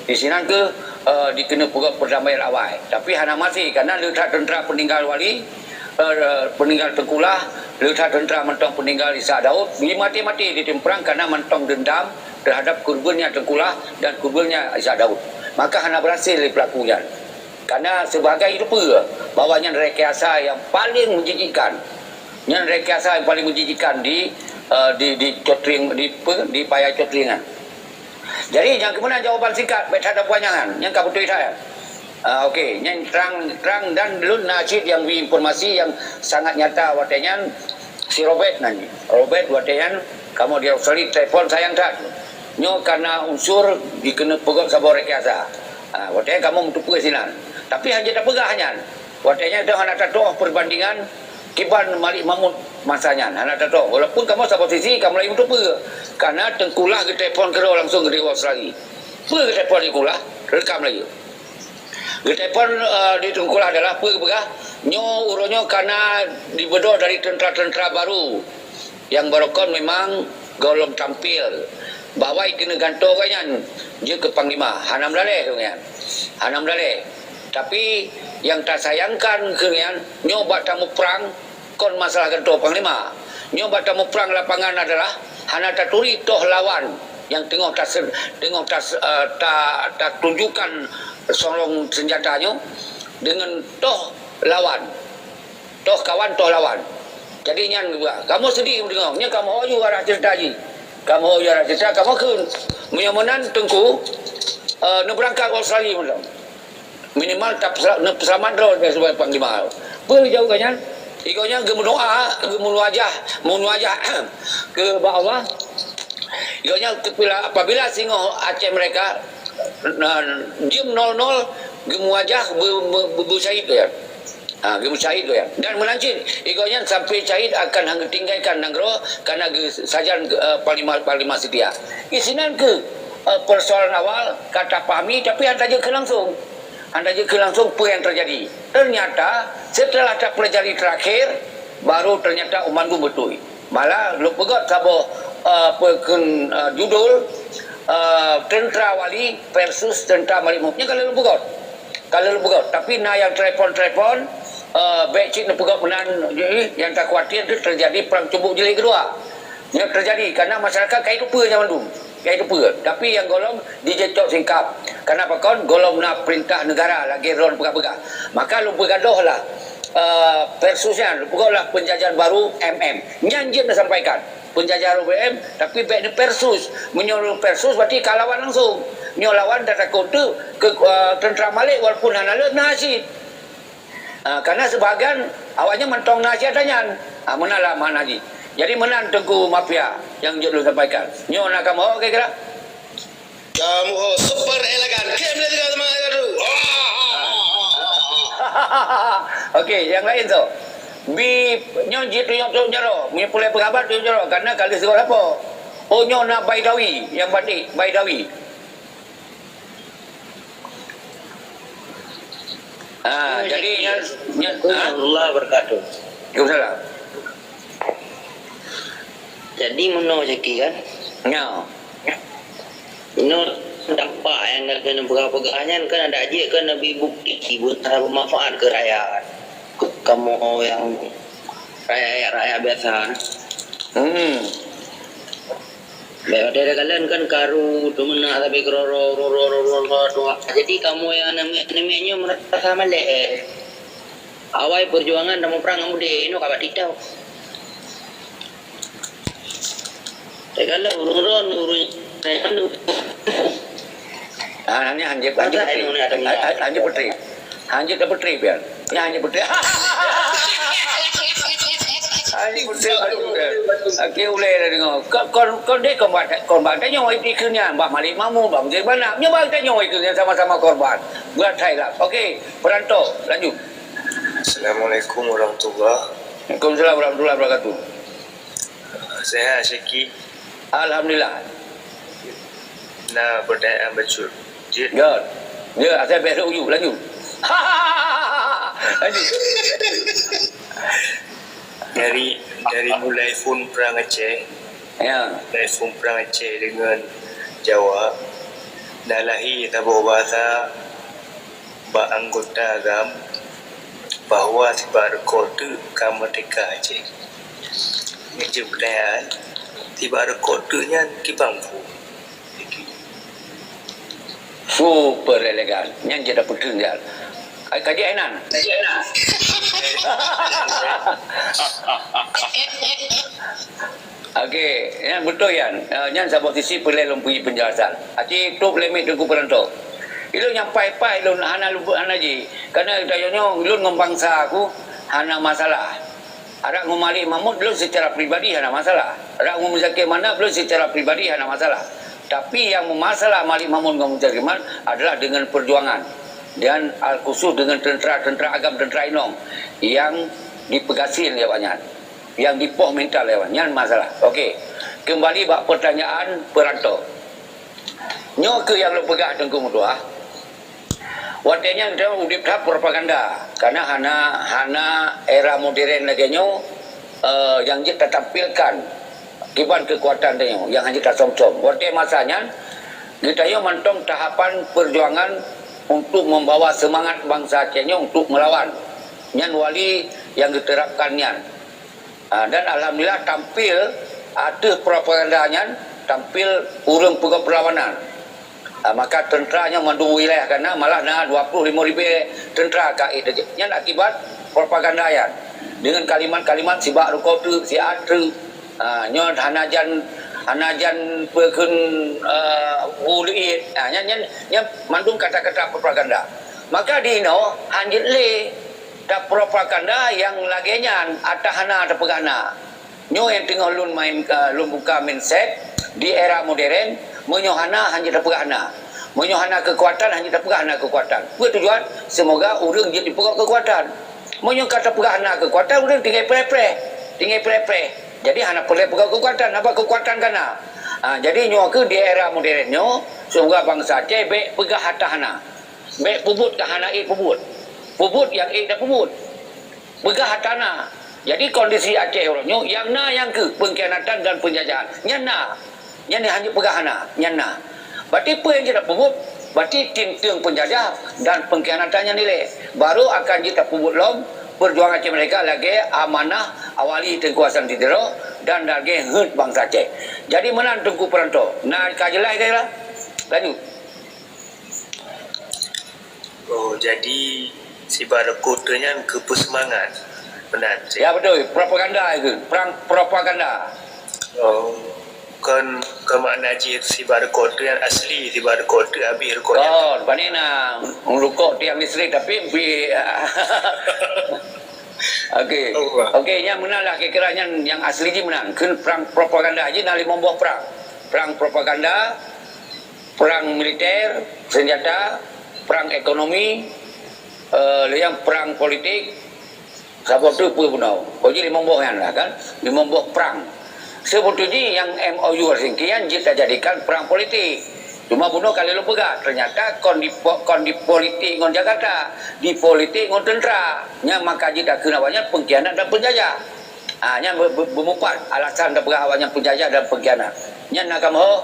Di sinan keuh, eh, dikeuneuk peugöt perdamaian awai. Tapi hana maté, karena le that tentera peninggal wali, eh, peninggal Teungku Lah, le that tentera mantong peninggal Ishak Daud, dimaté-maté di teumpat perang karena mantong dendam terhadap kurbannya Teungku Lah dan kurbannya Ishak Daud. Maka hana berhasil lé pelaku nyan. Karena sebagai itu pun bahwa nyan rekayasa yang paling menjijikkan. Nyan rekayasa yang paling menjijikkan di, eh, di, di Cot Trieng, di pe-, di paya Cot Trieng nyan. Jadi, nyang keuh meunan jawaban singkat, bèk that tapanjang nyan, nyan ka beutôi that nyan. Ah, okey, nyan trang, trang dan lôn na cit nyang bri informasi nyang sangat nyata watèe nyan si Robert nyan. Robert watèe nyan kamoe di Australia telepon sayang that. Nyoe karena unsur dikeuneuk peugöt saboh rekayasa. Ah, watèe nyan kamoe meuteupeue sinan. Tapi hana tapeugah nyan. Watèe nyan hana tatu'oh perbandingan kiban Malik Mahmud masa nyan. Hana tatu'oh. Walaupun kamoe saboh sisi kamoe lagi meuteupeue. Karena Teungku Lah geutelepon keudroe langsung keu Australia. Peue geutelepon Teungku Lah? Rekam laju. Geutelepon, eh, di Teungku Lah adalah peue geupeugah, nyoe uroe nyoe kana dibeudôh dari tentera-tentera baru nyang barokon memang gohlom tampil bahwa keuneuk gantoe gobnyan jeuet keu panglima. Hana meudaleh gobnyan. Hana meudaleh. Tapi nyang tasayangkan keu nyan, nyoe bak tamuprang kon masalah gantoe panglima. Nyoe bak tamuprang lapangan adalah hana taturi toh lawan nyang teungoh tas-, teungoh tas-, eh, ta-, tatunjukkan sorong senjata nyoe deungon toh lawan. Toh kawan, toh lawan. Jadi nyan geupeugah, kamoe seudeh meudeungoe. Nyan kamoe ho ju arah cerita jih. Kamoe ho ju arah cerita, kamoe kheun. Meunyoe meunan Teungku, eh, neubeurangkat Australia mantong. Minimal tapeusa-, neupeuseulamat droe dari sebagai panglima. Peue jaweueb nyan? Igoe nyan geumeudoa, geumeuwajah, meuwajah keu bak Allah. Igoe nyan keupila, apabila singoh Aceh mereka, na, jeuem nol nol, geumeuwajah, beu-, beu-, beu-, beusyahid gobnyan. Ha, geumeusyahid gobnyan. Dan meunan cit, igoe nyan sampai syahid akan hana geutinggalkan nanggroe, karena geusajan, eh, panglima-panglima setia. Di sinan keuh, eh, persoalan awal ka tapahami, tapi hana tajeuet keu langsung. Hana tajeuet keu langsung peue nyang terjadi. Ternyata, setelah tapelajari terakhir, baru ternyata umandum beutôi. Malah lôn peugöt saboh, eh, peue kheun, eh, judul, eh, Tentera Wali versus Tentera Malik Mahmud. Nyan ka lheueh lôn peugöt. Ka lheueh lôn peugöt. Tapi na nyang telepon-telepon, eh, bèk cit neupeugöt meunan, nyang takhawatir tu terjadi perang cubuk jilid keudua. Nyan terjadi karena masyarakat ka jiteupeue nyan mandum. Ka jiteupeue. Tapi nyang gohlom dijeuet cok singkab. Karena pakon gohlom na perintah negara lagèe droen peugah-peugah. Maka lôn peugadôh lah, eh, versus nyan, lôn peugöt lah penjajahan baru M M. Nyan jeuet neusampaikan. Penjajahan baru M M, tapi bèk neuversus. Meunyoe versus berarti ka lawan langsung. Nyoe lawan tatakot teuk keu, eh, tentera Malik walaupun hana lé na cit. Ah, karena sebahagian awaknyan mantong na siat nyan. Ah, meunan lah makna jih. Jadi meunan Teungku Mafia nyang jeuet lôn sampaikan. Nyoe na kamoe, oke kira? Kamoe super elegan. Kem le tiga semangat tu. Oke, nyang laén tu. Bi nyoe jitunyok tu jaroe. Meunyoe pulai peungabat tu jaroe. Karena kali sigoe lapo. Oh, nyoe na Baidawi nyang batik, Baidawi. Ah, jadi nyan, nyan, ha? Warahmatullahi wabarakatuh. Waalaikumsalam. Jadi meunoe caki kan? Nyoe. Inoe dampak nyang keuneuk peugah-peugah nyan kan adak jeuet keuneuk bri bukti buet hana beumanfaat keu rakyat. Keu kamoe nyang rakyat-rakyat biasa. Hmm. Bèk watèe takalon kan karu, teumeunak sabe keuroro, keuroro, keuroro, keuroro. Jadi kamoe nyang aneuk miet-aneuk miet nyoe meurasa malèe. Awai peujuangan dan muprang ngon udép, inoe ka bak TikTok. Takalon ureueng ron, ureueng ron. Ah, nyan hanjeuet, hanjeuet Masa putri. Inoe ni ada minyak. Ah, ah, hanjeuet putri. Hanjeuet putri pian. Nyan hanjeuet putri. Hanjeuet putri. Okey, ulèe dah deungö. Kon, kon, kon deh, kon bak, kon bak tanyoe, ikheun nyan, bak Malik Mahmud, bak Mujib Manaf. Nyoe bak tanyoe, ikheun nyan sama-sama korban. Buat khairat. Okey, Peurantô, lanjut. Assalamualaikum warahmatullah. Waalaikumsalam warahmatullahi wabarakatuh. Sehat, Syekh? Alhamdulillah. Na pertanyaan bacut. Jeuet. Ya. Ya, asai bèk uju, lanjut. Lanjut. Dari, dari mulai phôn prang Aceh, Ya. Mulai phôn prang Aceh deungon Jawa, na lahé saboh basa bak anggota GAM bahwa sibak reukoh teuk ka meurdeka Aceh. Nyan jeuet peutanyaan, sibak reukoh teuk nyan kiban phôn? Super elegan. Nyan jeuet tapeutreun nyan. Ai, ka jeuet inan. Okey, nyan beutôi nyan. Eh, nyan saboh sisi peureulèe lôn bri peunjelasan. Aci top limit Teungku Peurantô. Ilôn nyang pai-pai lôn hana luput hana ji. Karena tanyoe nyoe lôn ngon bansa ku hana masalah. Adak ngon Malik Mahmud lôn secara pribadi hana masalah. Adak ngon Muzakir Manaf lôn secara pribadi hana masalah. Tapi yang memasalah Malik Mahmud ngon Muzakir Manaf adalah dengan perjuangan dan al khusus dengan tentera-tentera agam tentera inong yang dipegasien lé awaknyan, yang dipoh mental lé awaknyan, masalah. Okey. Kembali bak pertanyaan Peurantô. Nyoe keuh nyang lôn peugah Teungku meutuah. Watèe nyan geutanyoe udép that propaganda, karena hana, hana era modern lagèe nyoe, eh, nyang jeuet tatampilkan kiban keukuatan tanyoe nyang hana jeuet tasöm-söm. Watèe masa nyan, geutanyoe mantong tahapan peujuangan untuk membawa seumangat bansa Aceh nyoe untuk meulawan. Nyan wali nyang geuterapkan nyan. Ah, dan alhamdulillah tampil ateueh propaganda nyan, tampil ureueng peugöt peulawanan. Ah, maka teuntara nyan mandum wilayah ka na, malah na dua ploh limong ribèe teuntara ka ék teujeuet. Nyan akibat propaganda nyan. Dengan kalimat-kalimat sibak reukoh teuk, siat teuk. Ah, nyoe hana jan, hana jan peue kheun, eh, bu leuiet. Ah, nyan, nyan, nyan mandum kata-kata propaganda. Maka di inoe hanjeuet lé tapropaganda nyang lagèe nyan ata hana tapeugah na. Nyoe nyang teungoh lôn main, eh, lôn buka mindset di era modern, meunyoe hana, hanjeuet tapeugah na. Meunyoe hana keukuatan, hanjeuet tapeugah na keukuatan. Peue tujuan? Seumoga ureueng jeuet jipeugöt keukuatan. Meunyoe ka tapeugah na keukuatan, ureueng tinggai preh-preh. Tinggai preh-preh. Jadi hana peureulèe peugöt keukuatan, sabab keukuatan ka na. Ha, jadi nyoe keuh di era modern nyoe, seumoga bansa Aceh bèk peugah ata hana. Bèk peubuet ka hana ék peubuet. Peubuet nyang ék tapeubuet. Peugah ata na. Jadi kondisi Aceh uroe nyoe nyang na nyang keuh pengkhianatan dan penjajahan. Nyan na. Nyan hanjeuet peugah hana, nyan na. Berarti peue nyang jeuet tapeubuet, berarti tieng-tieng penjajah dan pengkhianatan nyan ilèe. Baru akan jeuet tapeubuet lom peujuangan Aceh Merdeka lagèe amanah awali Teungku Hasan Tiro dan lagèe heuet bansa Aceh. Jadi meunan Teungku Peurantô. Na ka jeulaih ka jeulaih? Lanjut. Oh, jadi sibak reukoh teuk nyan keu peuseumangat. Meunan cit. Ya, beutôi. Propaganda itu. Perang propaganda. Oh, kon, kon makna jih sibak reukoh teuk nyan asli, sibak reukoh teuk habéh reukoh nyan. Kon, pane na reukoh tiang listrik tapi bi-, Okey. Allah. Okey, nyan meunan lah kira-kira nyan nyang asli jih meunan. Kheun perang propaganda jih na limong boh perang. Perang propaganda, perang militer, senjata, perang ekonomi, eh, lheuh nyan perang politik, saboh teuk peue bunoe. Oh, jih limong boh nyan lah kan, limong boh perang. Seubeutôi jih nyang M O U Helsinki nyan jeuet tajadikan perang politik. Cuma bunoe ka lheuh lôn peugah, ternyata kon di po-, kon di politik ngon Jakarta, di politik ngon teuntara. Nyan maka jih takheun awaknyan pengkhianat dan penjajah. Ah, nyan be-, be-, beumeupat alasan tapeugah awaknyan peujajah dan pengkhianat. Nyan na kamoe ho,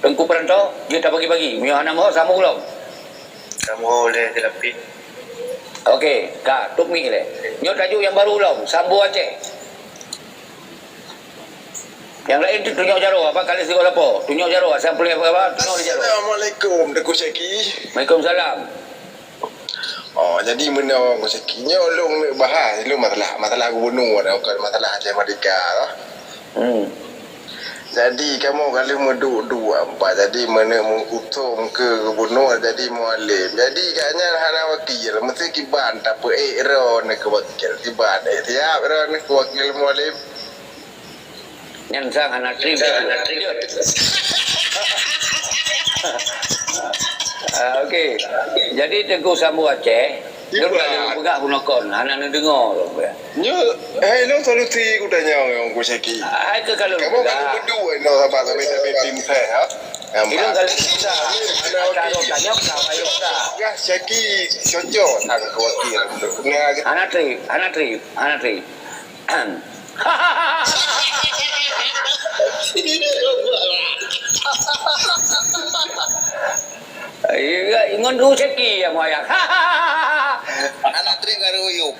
Teungku Peurantô, jeuet tabagi-bagi. Meunyoe hana meuho, sambông lom. Kamoe ho lé dilapih. Oke, ka, tutup mic lé. Nyoe tajuk nyang baru lom, Sambo Aceh. Nyang laén tu tunyok jaroe, apa kali sigoe lapo? Tunyok jaroe, asai puléh apa, apa? Tunyok di jaroe. Assalamualaikum, Teungku Syaki. Waalaikumsalam. Oh, jadi meunoe Teungku Syaki. Nyoe lôn neuk bahas, lôn masalah, masalah gubunur, bukan masalah Aceh Merdeka lah. Hmm. Jadi, kamoe ka lheueh meuduek-duek empat. Jadi, meuneuk meukusông keu gubunur, jadi mualem. Jadi, gak nyan hana wakil. Meusti kiban tapeuék droeneuh keu wakil. Kiban, eh, siap droeneuh keu wakil mualem. Nyan sang hana trip. Ah, okey. Jadi, Teungku Sambo Aceh, lôn ka lôn peugah bunoe kon, hana neudeungoe lôn peugah. Nyoe, hai, lôn solusi kutanyong Teungku Syaki. Hai keu ka lôn peugah. Kamoe ka lôn meuduek inoe saban, saban, saban tim ses, ha? Ilôn ka lôn peugah. Ata lôn tanyong ka, ayo ka. Peugah Syaki cocok sang keu wakil. Hana trip, hana trip, hana trip. Iya, ngon Teungku Syaki ya, moyang. Anak trik baru yuk.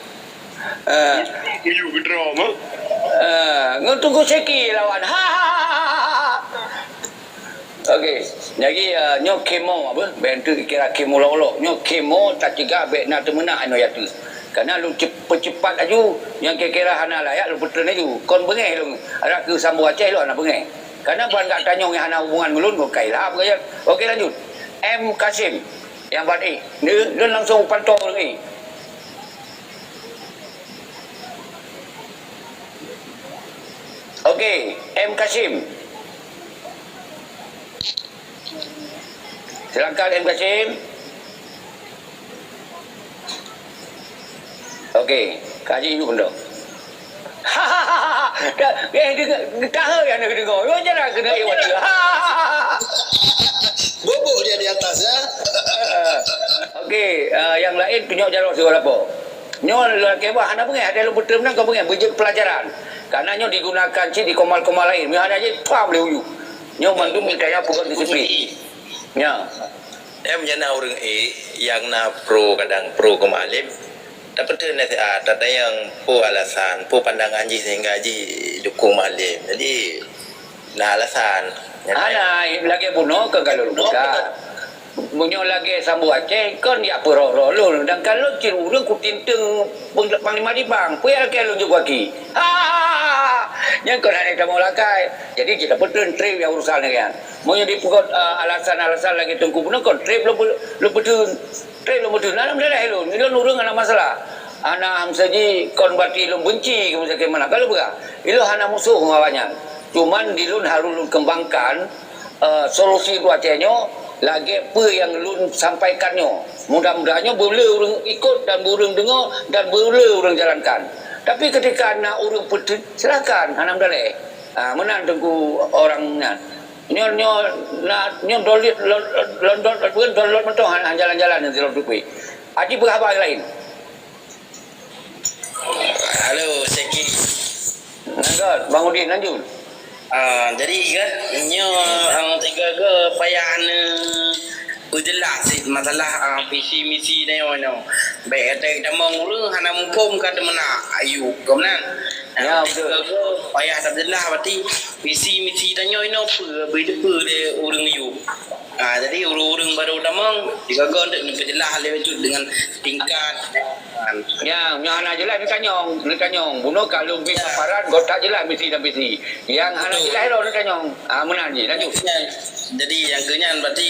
Eh. Yuk gedera, mah. Eh, ngon Teungku Syaki lawan. Okey, jadi, eh, nyoe kemo apa? Bentuk kira kemo lolok. Nyoe kemo tacegah bek na teumeunak inoe yatu. Karena lôn cep-, peucepat laju, nyang kira-kira hana layak lôn peutrön laju. Kon beungéh lôn, rot keu Sambo Aceh lôn hana beungéh. Karena ban gak tanyong nyang hana hubungan ngon lôn, ngon kai lah, bukan ya? Okey, lanjut. M Kasim, nyang ban éh. Ni, lôn langsung pantau lagi. Okey, M Kasim. Silakan, M Kasim. Okey, kaji yuk dah. Eh, dengar, tahu yang nak dengar. Yo, jangan kena iwat. Bubuk dia di atas, ya. Okey, ah, yang lain tunjuk jalan segala apa. Nyoe lelaki bah hana beungéh, ada lôn peutrön meunan ka beungéh, beujeuet pelajaran. Karena nyoe digunakan cit di komal-komal lain. Nyoe hana jih, pam lé uyu. Nyoe mandum mita ya pukon di sipi. Nya. Em jana ureuëng ék nyang na pro kadang pro keu Maalim. Tapi tu nasihat, tatanyong peue alasan, peue pandangan jih sehingga jih dukung Maalim. Jadi na alasan. Hana, lagée bunoe keu galon buka. Meunyoe lagée Sambo Aceh, kon jak peurôh-rôh lôn, dan ka lôn cit ureuëng kutinteung Panglima Dibang, peue nyang lakée lôn jok gaki. Ha! Nyan kon hana tamong lakée. Jadi, kita peuteun treb nyang urusan nyan. Meunyoe dipeugöt, eh, alasan-alasan lagée Teungku bunoe kon treb lôn, lôn peuteun. Treb lôn peuteun. Hana masalah lôn. Lôn ureuëng hana masalah. Hana hamsaji kon berarti lôn benci keu meusaké mana. Kalau peugah, ilôn hana musoh ngon awaknyan. Cuman di lôn harôh lôn kembangkan eh, solusi buat nyoe lagée peue nyang lôn sampaikan nyoe. Mudah-mudahan nyoe beule ureuëng ikot dan ureuëng deungoe dan beule ureuëng jalankan. Tapi ketika na ureuëng peuteun, silakan, hana meudaléh. Ah, meunan teungku orang nyan. Nyoe, nyoe, na, nyoe dolit, lon, lon, lon, lon, download mantong, han, han jalan-jalan nyoe silop tupui. Aji peugah haba laén. Halo, Syaki. Nangkot, Bang Udin, lanjut. Ah, jadi kan, nyoe, ang tiga ke payah ne peujeulaih cit masalah, ah, visi misi nyoe, nyoe. Baik kata kita mong ureuëng hana muphom ka teumeunak ayuk, keu meunan. Ya, betul. Tiga ke payah tajeulaih berarti visi misi tanyoe inoe peue, beu teupeue lé ureuëng ayuk. Ah, jadi ureuëng-ureuëng baru tamong, digaga untuk neupeujeulaih lé bacut dengan tingkat. Ya, nyang hana jeulaih neutanyong, neutanyong. Bunoe ka lôn bri paparan, gobnyan jeulaih misi dan visi. Nyang hana jeulaih lôn neutanyong. Ah, meunan jih, lanjut. Jadi, nyang keunyan berarti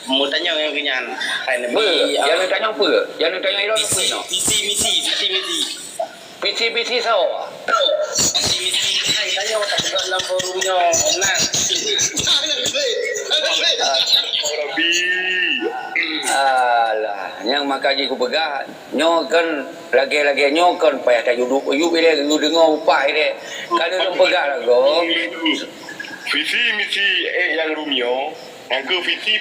meutanyong nyang keunyan. Hai, Nabi, peue? Nyang neutanyong peue? Nyang neutanyong ilôn peue nyoe? Visi misi, visi misi. Piti-piti sawo. Piti-piti hai tanya otak juga dalam forum nyo. Nah. Alah, nyang maka jih kupeugah, nyoe kan lagée-lagée nyoe kan payah tajuduk, yub ilée, yub deungoe upah ilée. Kalau lôn peugah lagoe. Visi misi ék nyang Romeo, nyang keu visi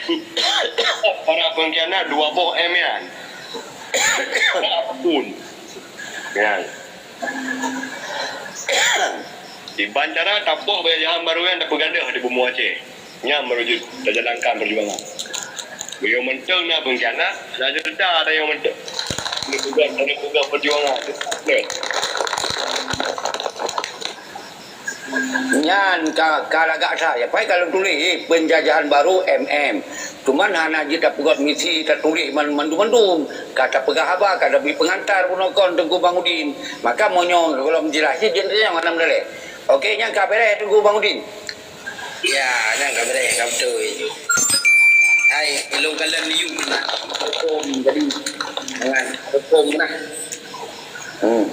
para pengkhianat dua boh M nyan. Pun. Nyan. Iban cara tapoh penjajahan barô nyan tapeugadôh di bumoe Aceh. Nyan baru jeuet tajalankan peujuangan. Meunyoe mantong na peungkhianat, na jeuet that tanyoe mantong. Keuneuk peugah, keuneuk peugah peujuangan. Nyan ka, ka lagak that. Pai ka lôn tuléh, eh, penjajahan baru M M. Cuman hana jeuet tapeugöt misi tatuléh man-, mandum-mandum. Ka tapeugah haba, ka tabri peungantar bunoe kon Teungku Bang Udin. Maka meunyoe gohlom jeulaih cit, jeuet nyang hana meudaleh. Oke, nyan ka beureh Teungku Bang Udin. Ya, nyan ka beureh, ka beutôi. Hai, ilôn kalon yum na. Hukum jadi dengan hukum na. Hmm.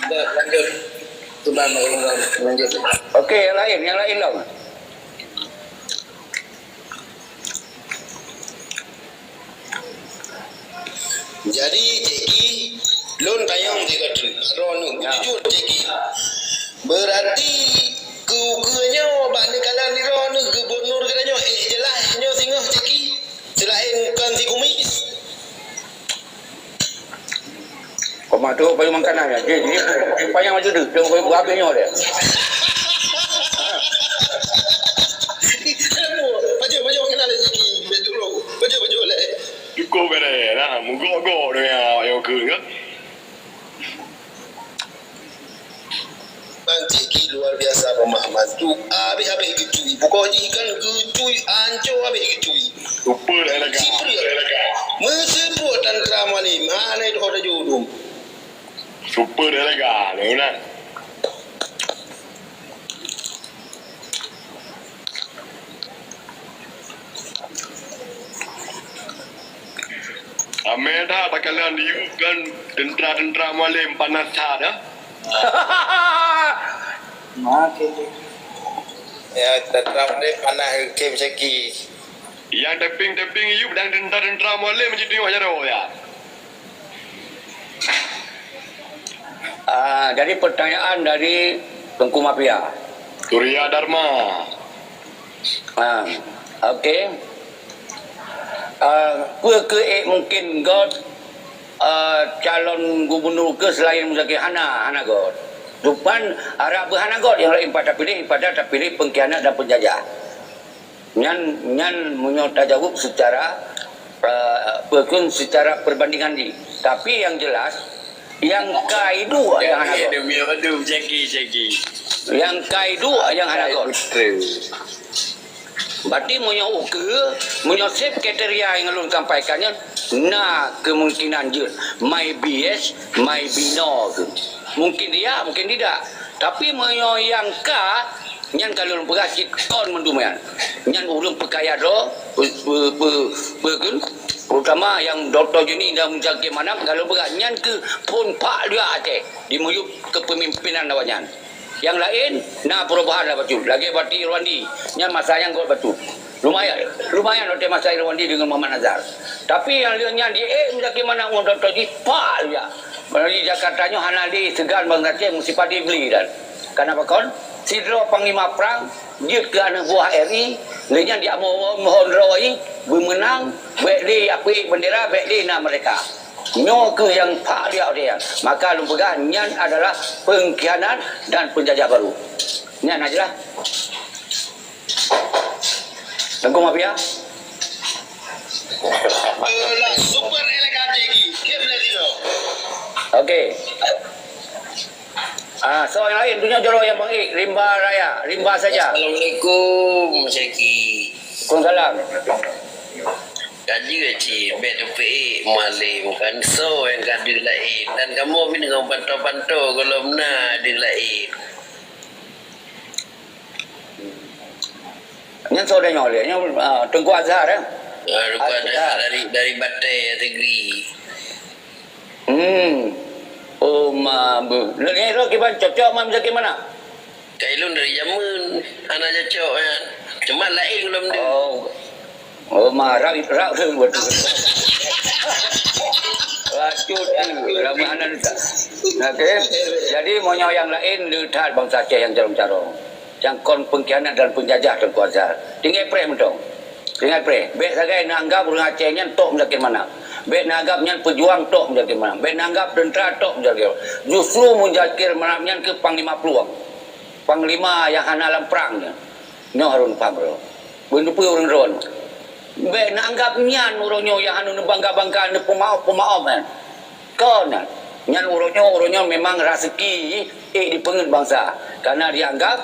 Beuh, lanjut. Sudah, lanjut. Oke, yang lain, yang lain lom. Jadi, Ceki, lôn tanyong sigoe teuk, droeneuh, ya, jujur, Ceki. Berarti keu, keu nyoe bak neukalon droeneuh gubunur geutanyoe, eh, jeulaih nyoe singoh, Ceki. Seulaén kon si kumis. Koma tu payung makanan ya. Jadi, jadi payung macam tu, tu habis nyoe dia. Pajak, pajak makanan lagi. Pajak, pajak, pajak lagi. Cukup kan, eh? Nah, menggok-gok dia, ya, ke, kan? Bang Ceki luar biasa pemahaman tu. Habéh-habéh geutui. Bukoe jih kan geutui, ancô habéh geutui. Super elegan. Siprek. Meuseupôt tantra malém. Hana itu ada jodoh. Super elegan, ya, nah. Amé that takalon yue kan teuntara-teuntara malém panas that, dah. Makin. Ya, teuntara malém panas, oke, Ceki. Yang teping-teping yue dan teuntara-teuntara malém meusti tengok jaroe, ya. Ah, jadi pertanyaan dari Teungku Mafia. Surya Dharma. Ah, oke. Ah, peue keu ék mungkin göt, ah, calon gubunur keu selain Muzakir? Hana, hana göt. Cuman, arak beuhana göt nyang laén pat tapiléh, padahai tapiléh pengkhianat dan penjajah. Nyan, nyan meunyoe tajaweueb secara, eh, peue kheun, secara perbandingan jih. Tapi nyang jelas, nyang ka iduek nyang hana göt. Demi aduh, Jackie, Jackie. Nyang ka iduek nyang hana göt. Betul. Berarti meunyoe ukeue, meunyoe seb kriteria nyang lôn sampaikan nyan, na kemungkinan jeuet. Maybe yes, maybe no keu. Mungkin iya, mungkin tidak. Tapi meunyoe nyang ka, nyan ka lôn peugah cit kon mandum nyan. Nyan ureuëng peukaya droe, pe-, pe-, pe-, pe-, terutama nyang Doktor Joni dan Muzakir Manaf, ka lôn peugah nyan keuh phon phak liak Aceh di miyueb kepemimpinan awaknyan. Nyang laén na perubahan lah bacut. Lagée Bati Irwandi, nyan masa nyang göt bacut. Lumayan, lumayan watée masa Irwandi dengan Muhammad Nazar. Tapi nyang lheueh nyan di, eh, Muzakir Manaf ngon Doktor Joni phak liak. Meunyoe di Jakarta nyoe hana lé seugan bansa Aceh meusipat dibeli dan. Kenapa kon? Sidroe panglima prang jeuet keu aneuk buah R I, lheueh nyan diamoe-mohon droe, beumeunang, bék lé apui bendera, bék lé na merdeka. Nyoe keuh nyang phak liak watée nyan. Maka lôn peugah nyan adalah pengkhianat dan penjajah baru. Nyan na jeulaih. Teungku Mafia? Super elegan Jackie. Dia boleh tidur. Oke. Ah, so nyang laén, tu nyoe jaroe nyang bang ék, rimba raya, rimba saja. Assalamualaikum, Syeki. Waalaikumsalam. Ka jeuet cit, bék teupeu ék malém, kan so nyang ka deuh laén. Dan kamoe pih deungon panto-panto gohlom na deuh laén. Nyan so tanyoe lé, nyan, ah, Teungku Azhar, eh? Ah, Teungku Azhar. Azhar dari, dari Batée Negeri. Hmm. Oh, ma, beuh. Lôn nyoe kiban cocok ma Muzakir Manaf? Kai lôn dari jameun, hana cocok, ya. Cuma laén gohlom deuh. Oh. Oh, ma, rap, rap, betul. Racun, ramalan. Oke. Jadi, meunyoe nyang laén le that bansa Aceh nyang carông-carông. Nyang kon pengkhianat dan penjajah Teungku Azhar. Tinggai preh mantong. Tinggai preh. Bék sagai neuanggap ureuëng Aceh nyan tok Muzakir Manaf. Bék neuanggab nyan peujuang tok Muzakir Manaf. Bék neuanggab teuntra tok Muzakir Manaf. Justru Muzakir Manaf nyan keuh panglima peuluang. Panglima nyang hana lam prang nyan. Nyoe harôh neupaham droe. Beuneupeue ureuëng droe. Bék neuanggab nyan uroe nyoe nyang hana neubangga-bangga, neupeumaoh-peumaoh nyan. Kon nyan. Nyan uroe nyoe, uroe nyoe memang raseuki ék dipeungeut bansa. Karena dianggab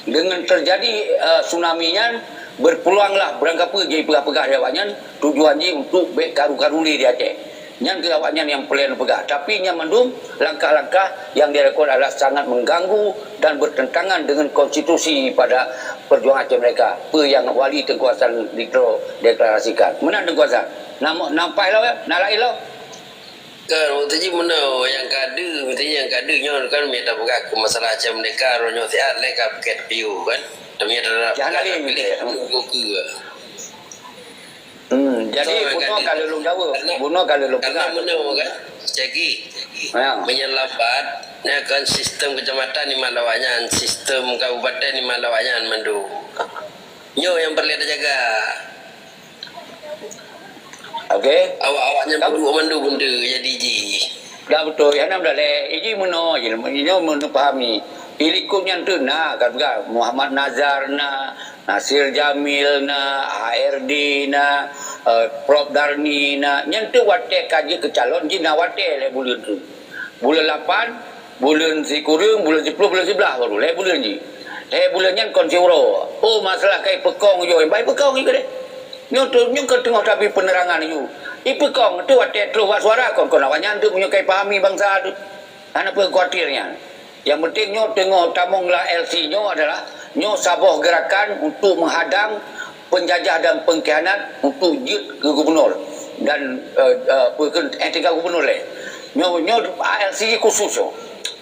deungon teujadi, eh, tsunami nyan, berpeluanglah beurangkapeue jipeugah-peugah lé awaknyan, tujuan jih untuk bék karu-karu lé di Aceh. Nyan keuh awaknyan nyang peureulée neupeugah. Tapi nyan mandum langkah-langkah nyang dilakukan adalah sangat mengganggu dan bertentangan dengan konstitusi pada Perjuangan Aceh Merdeka. Peue nyang Wali Teungku Hasan Litro deklarasikan. Meunan Teungku Hasan. Na, na paih lom, ya? Na laén lom? Kan, maksud jih meunoe nyang ka deuh, maksud jih nyang ka deuh nyoe kan, mita peugah keu masalah Aceh Merdeka, uroe nyoe siat lé ka paket piôh kan. Tapi nyang terhadap Jangan lain, pilih ya. Buku ke. Hmm, jadi Betul, bunoe kan? Ka lôn jaweueb, Karena, bunoe ka lôn karena peugah. Meunoe kan, jadi, Ya. Meunyoe lambat, nyan kan sistem kecamatan di malam awaknyan, sistem kabupaten di malam awaknyan mandum. Nyoe nyang peureulée tajaga. Okey. Awak-awaknyan Kamu- peuduek mandum benda jadi jih. Dah beutôi, hana mudah lé. Iji meunoe je, nyoe meuneupahami. Di likot nyan teuk na, ka peugah Muhammad Nazar na, Nasir Jamil na, H R D na, eh, Prof Darni na. Nyan teuk watée ka jeuet keu calon jih na watée lhée buleuen teuk. Buleuen lapan, buleuen sikureueng, buleuen siploh, buleuen siblaih baru lhée buleuen jih. Lhée buleuen nyan kon siuroe. Oh, masalah ka ipeukong yoh, bah ipeukong jih keudeh. Nyoe tu, nyoe ka teungoh tabi peunerangan aju. Ipeukong tu watée troh bak suara kon, kon awaknyan tu meunyoe ka ipahami bansa tu. Hana peue khawatir nyan. Yang penting nyoe teungoh tamong lam L C nyoe adalah nyoe saboh gerakan untuk menghadang penjajah dan pengkhianat untuk jeuet keu gubernur dan, eh, eh, peue kheun, eh, tingkat gubernur lé. Nyoe, nyoe L C khusus nyoe.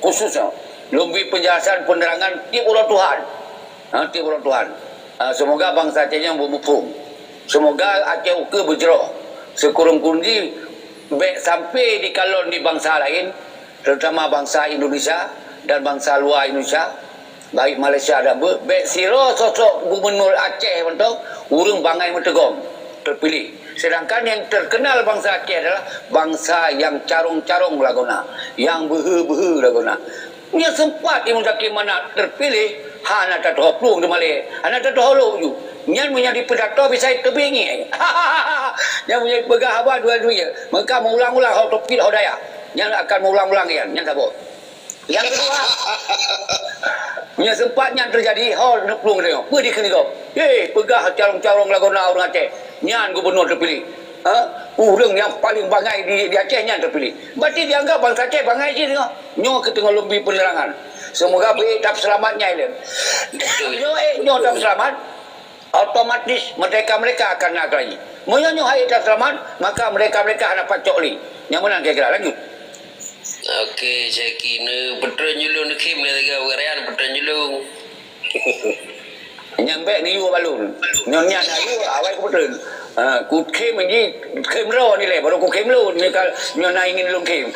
Khusus nyoe. Lôn bri penjelasan penerangan tiep uroe Tuhan. Ha, tiep uroe Tuhan. Ha, semoga bansa Aceh nyoe beumuphom. Semoga Aceh ukeue beujroh. Sikureueng-kureueng jih bék sampai dikalon di bansa laén, terutama bansa Indonesia dan bansa luar Indonesia, baik Malaysia dan be-, bék sidroe sosok gubernur Aceh mantong ureuëng bangai meuteugom terpilih. Sedangkan yang terkenal bansa Aceh adalah bansa yang carong-carong lagoena, yang beuhe-beuhe lagoena. Nyan sempat Imam Zaki Manaf terpilih, hana tatuho plueng di malée, hana tatuho lok ju. Nyan meunyo dipeudato bisa teubingi. Nyan meunyo peugah haba dua dunia. Maka meuulang-ulang ho topit ho daya. Nyan akan meuulang-ulang nyan, nyan saboh. Yang kedua, meunyo sempat nyan terjadi, ho neuplueng deungoe. Peue dikheun gob? Hei, peugah carong-carong lagoena ureuëng Aceh. Nyan gubernur terpilih. Ha? Ureuëng yang paling bangai di, di Aceh nyan terpilih. Berarti dianggap bansa Aceh bangai cit deungoe. Nyoe keuh teungoh lôn bri penerangan. Semoga beuék that seulamat nyai lé. Nyoe ék nyoe that seulamat, otomatis merdeka mereka akan na lagi. Meunyoe nyoe hana that seulamat, maka merdeka mereka hana pacok lé. Nyang meunan kira-kira lanjut. Oke, saya kira peutron julung neukhém lé tiga ureuëng, peutron julung. Nyang bék neuyue balon. Nyoe nyan neuyue, awai kupeutrön. Ha, kukhém jih, khém droe nilai, baru kukhém lôn, nyoe ka, nyoe na ingin lôn khém.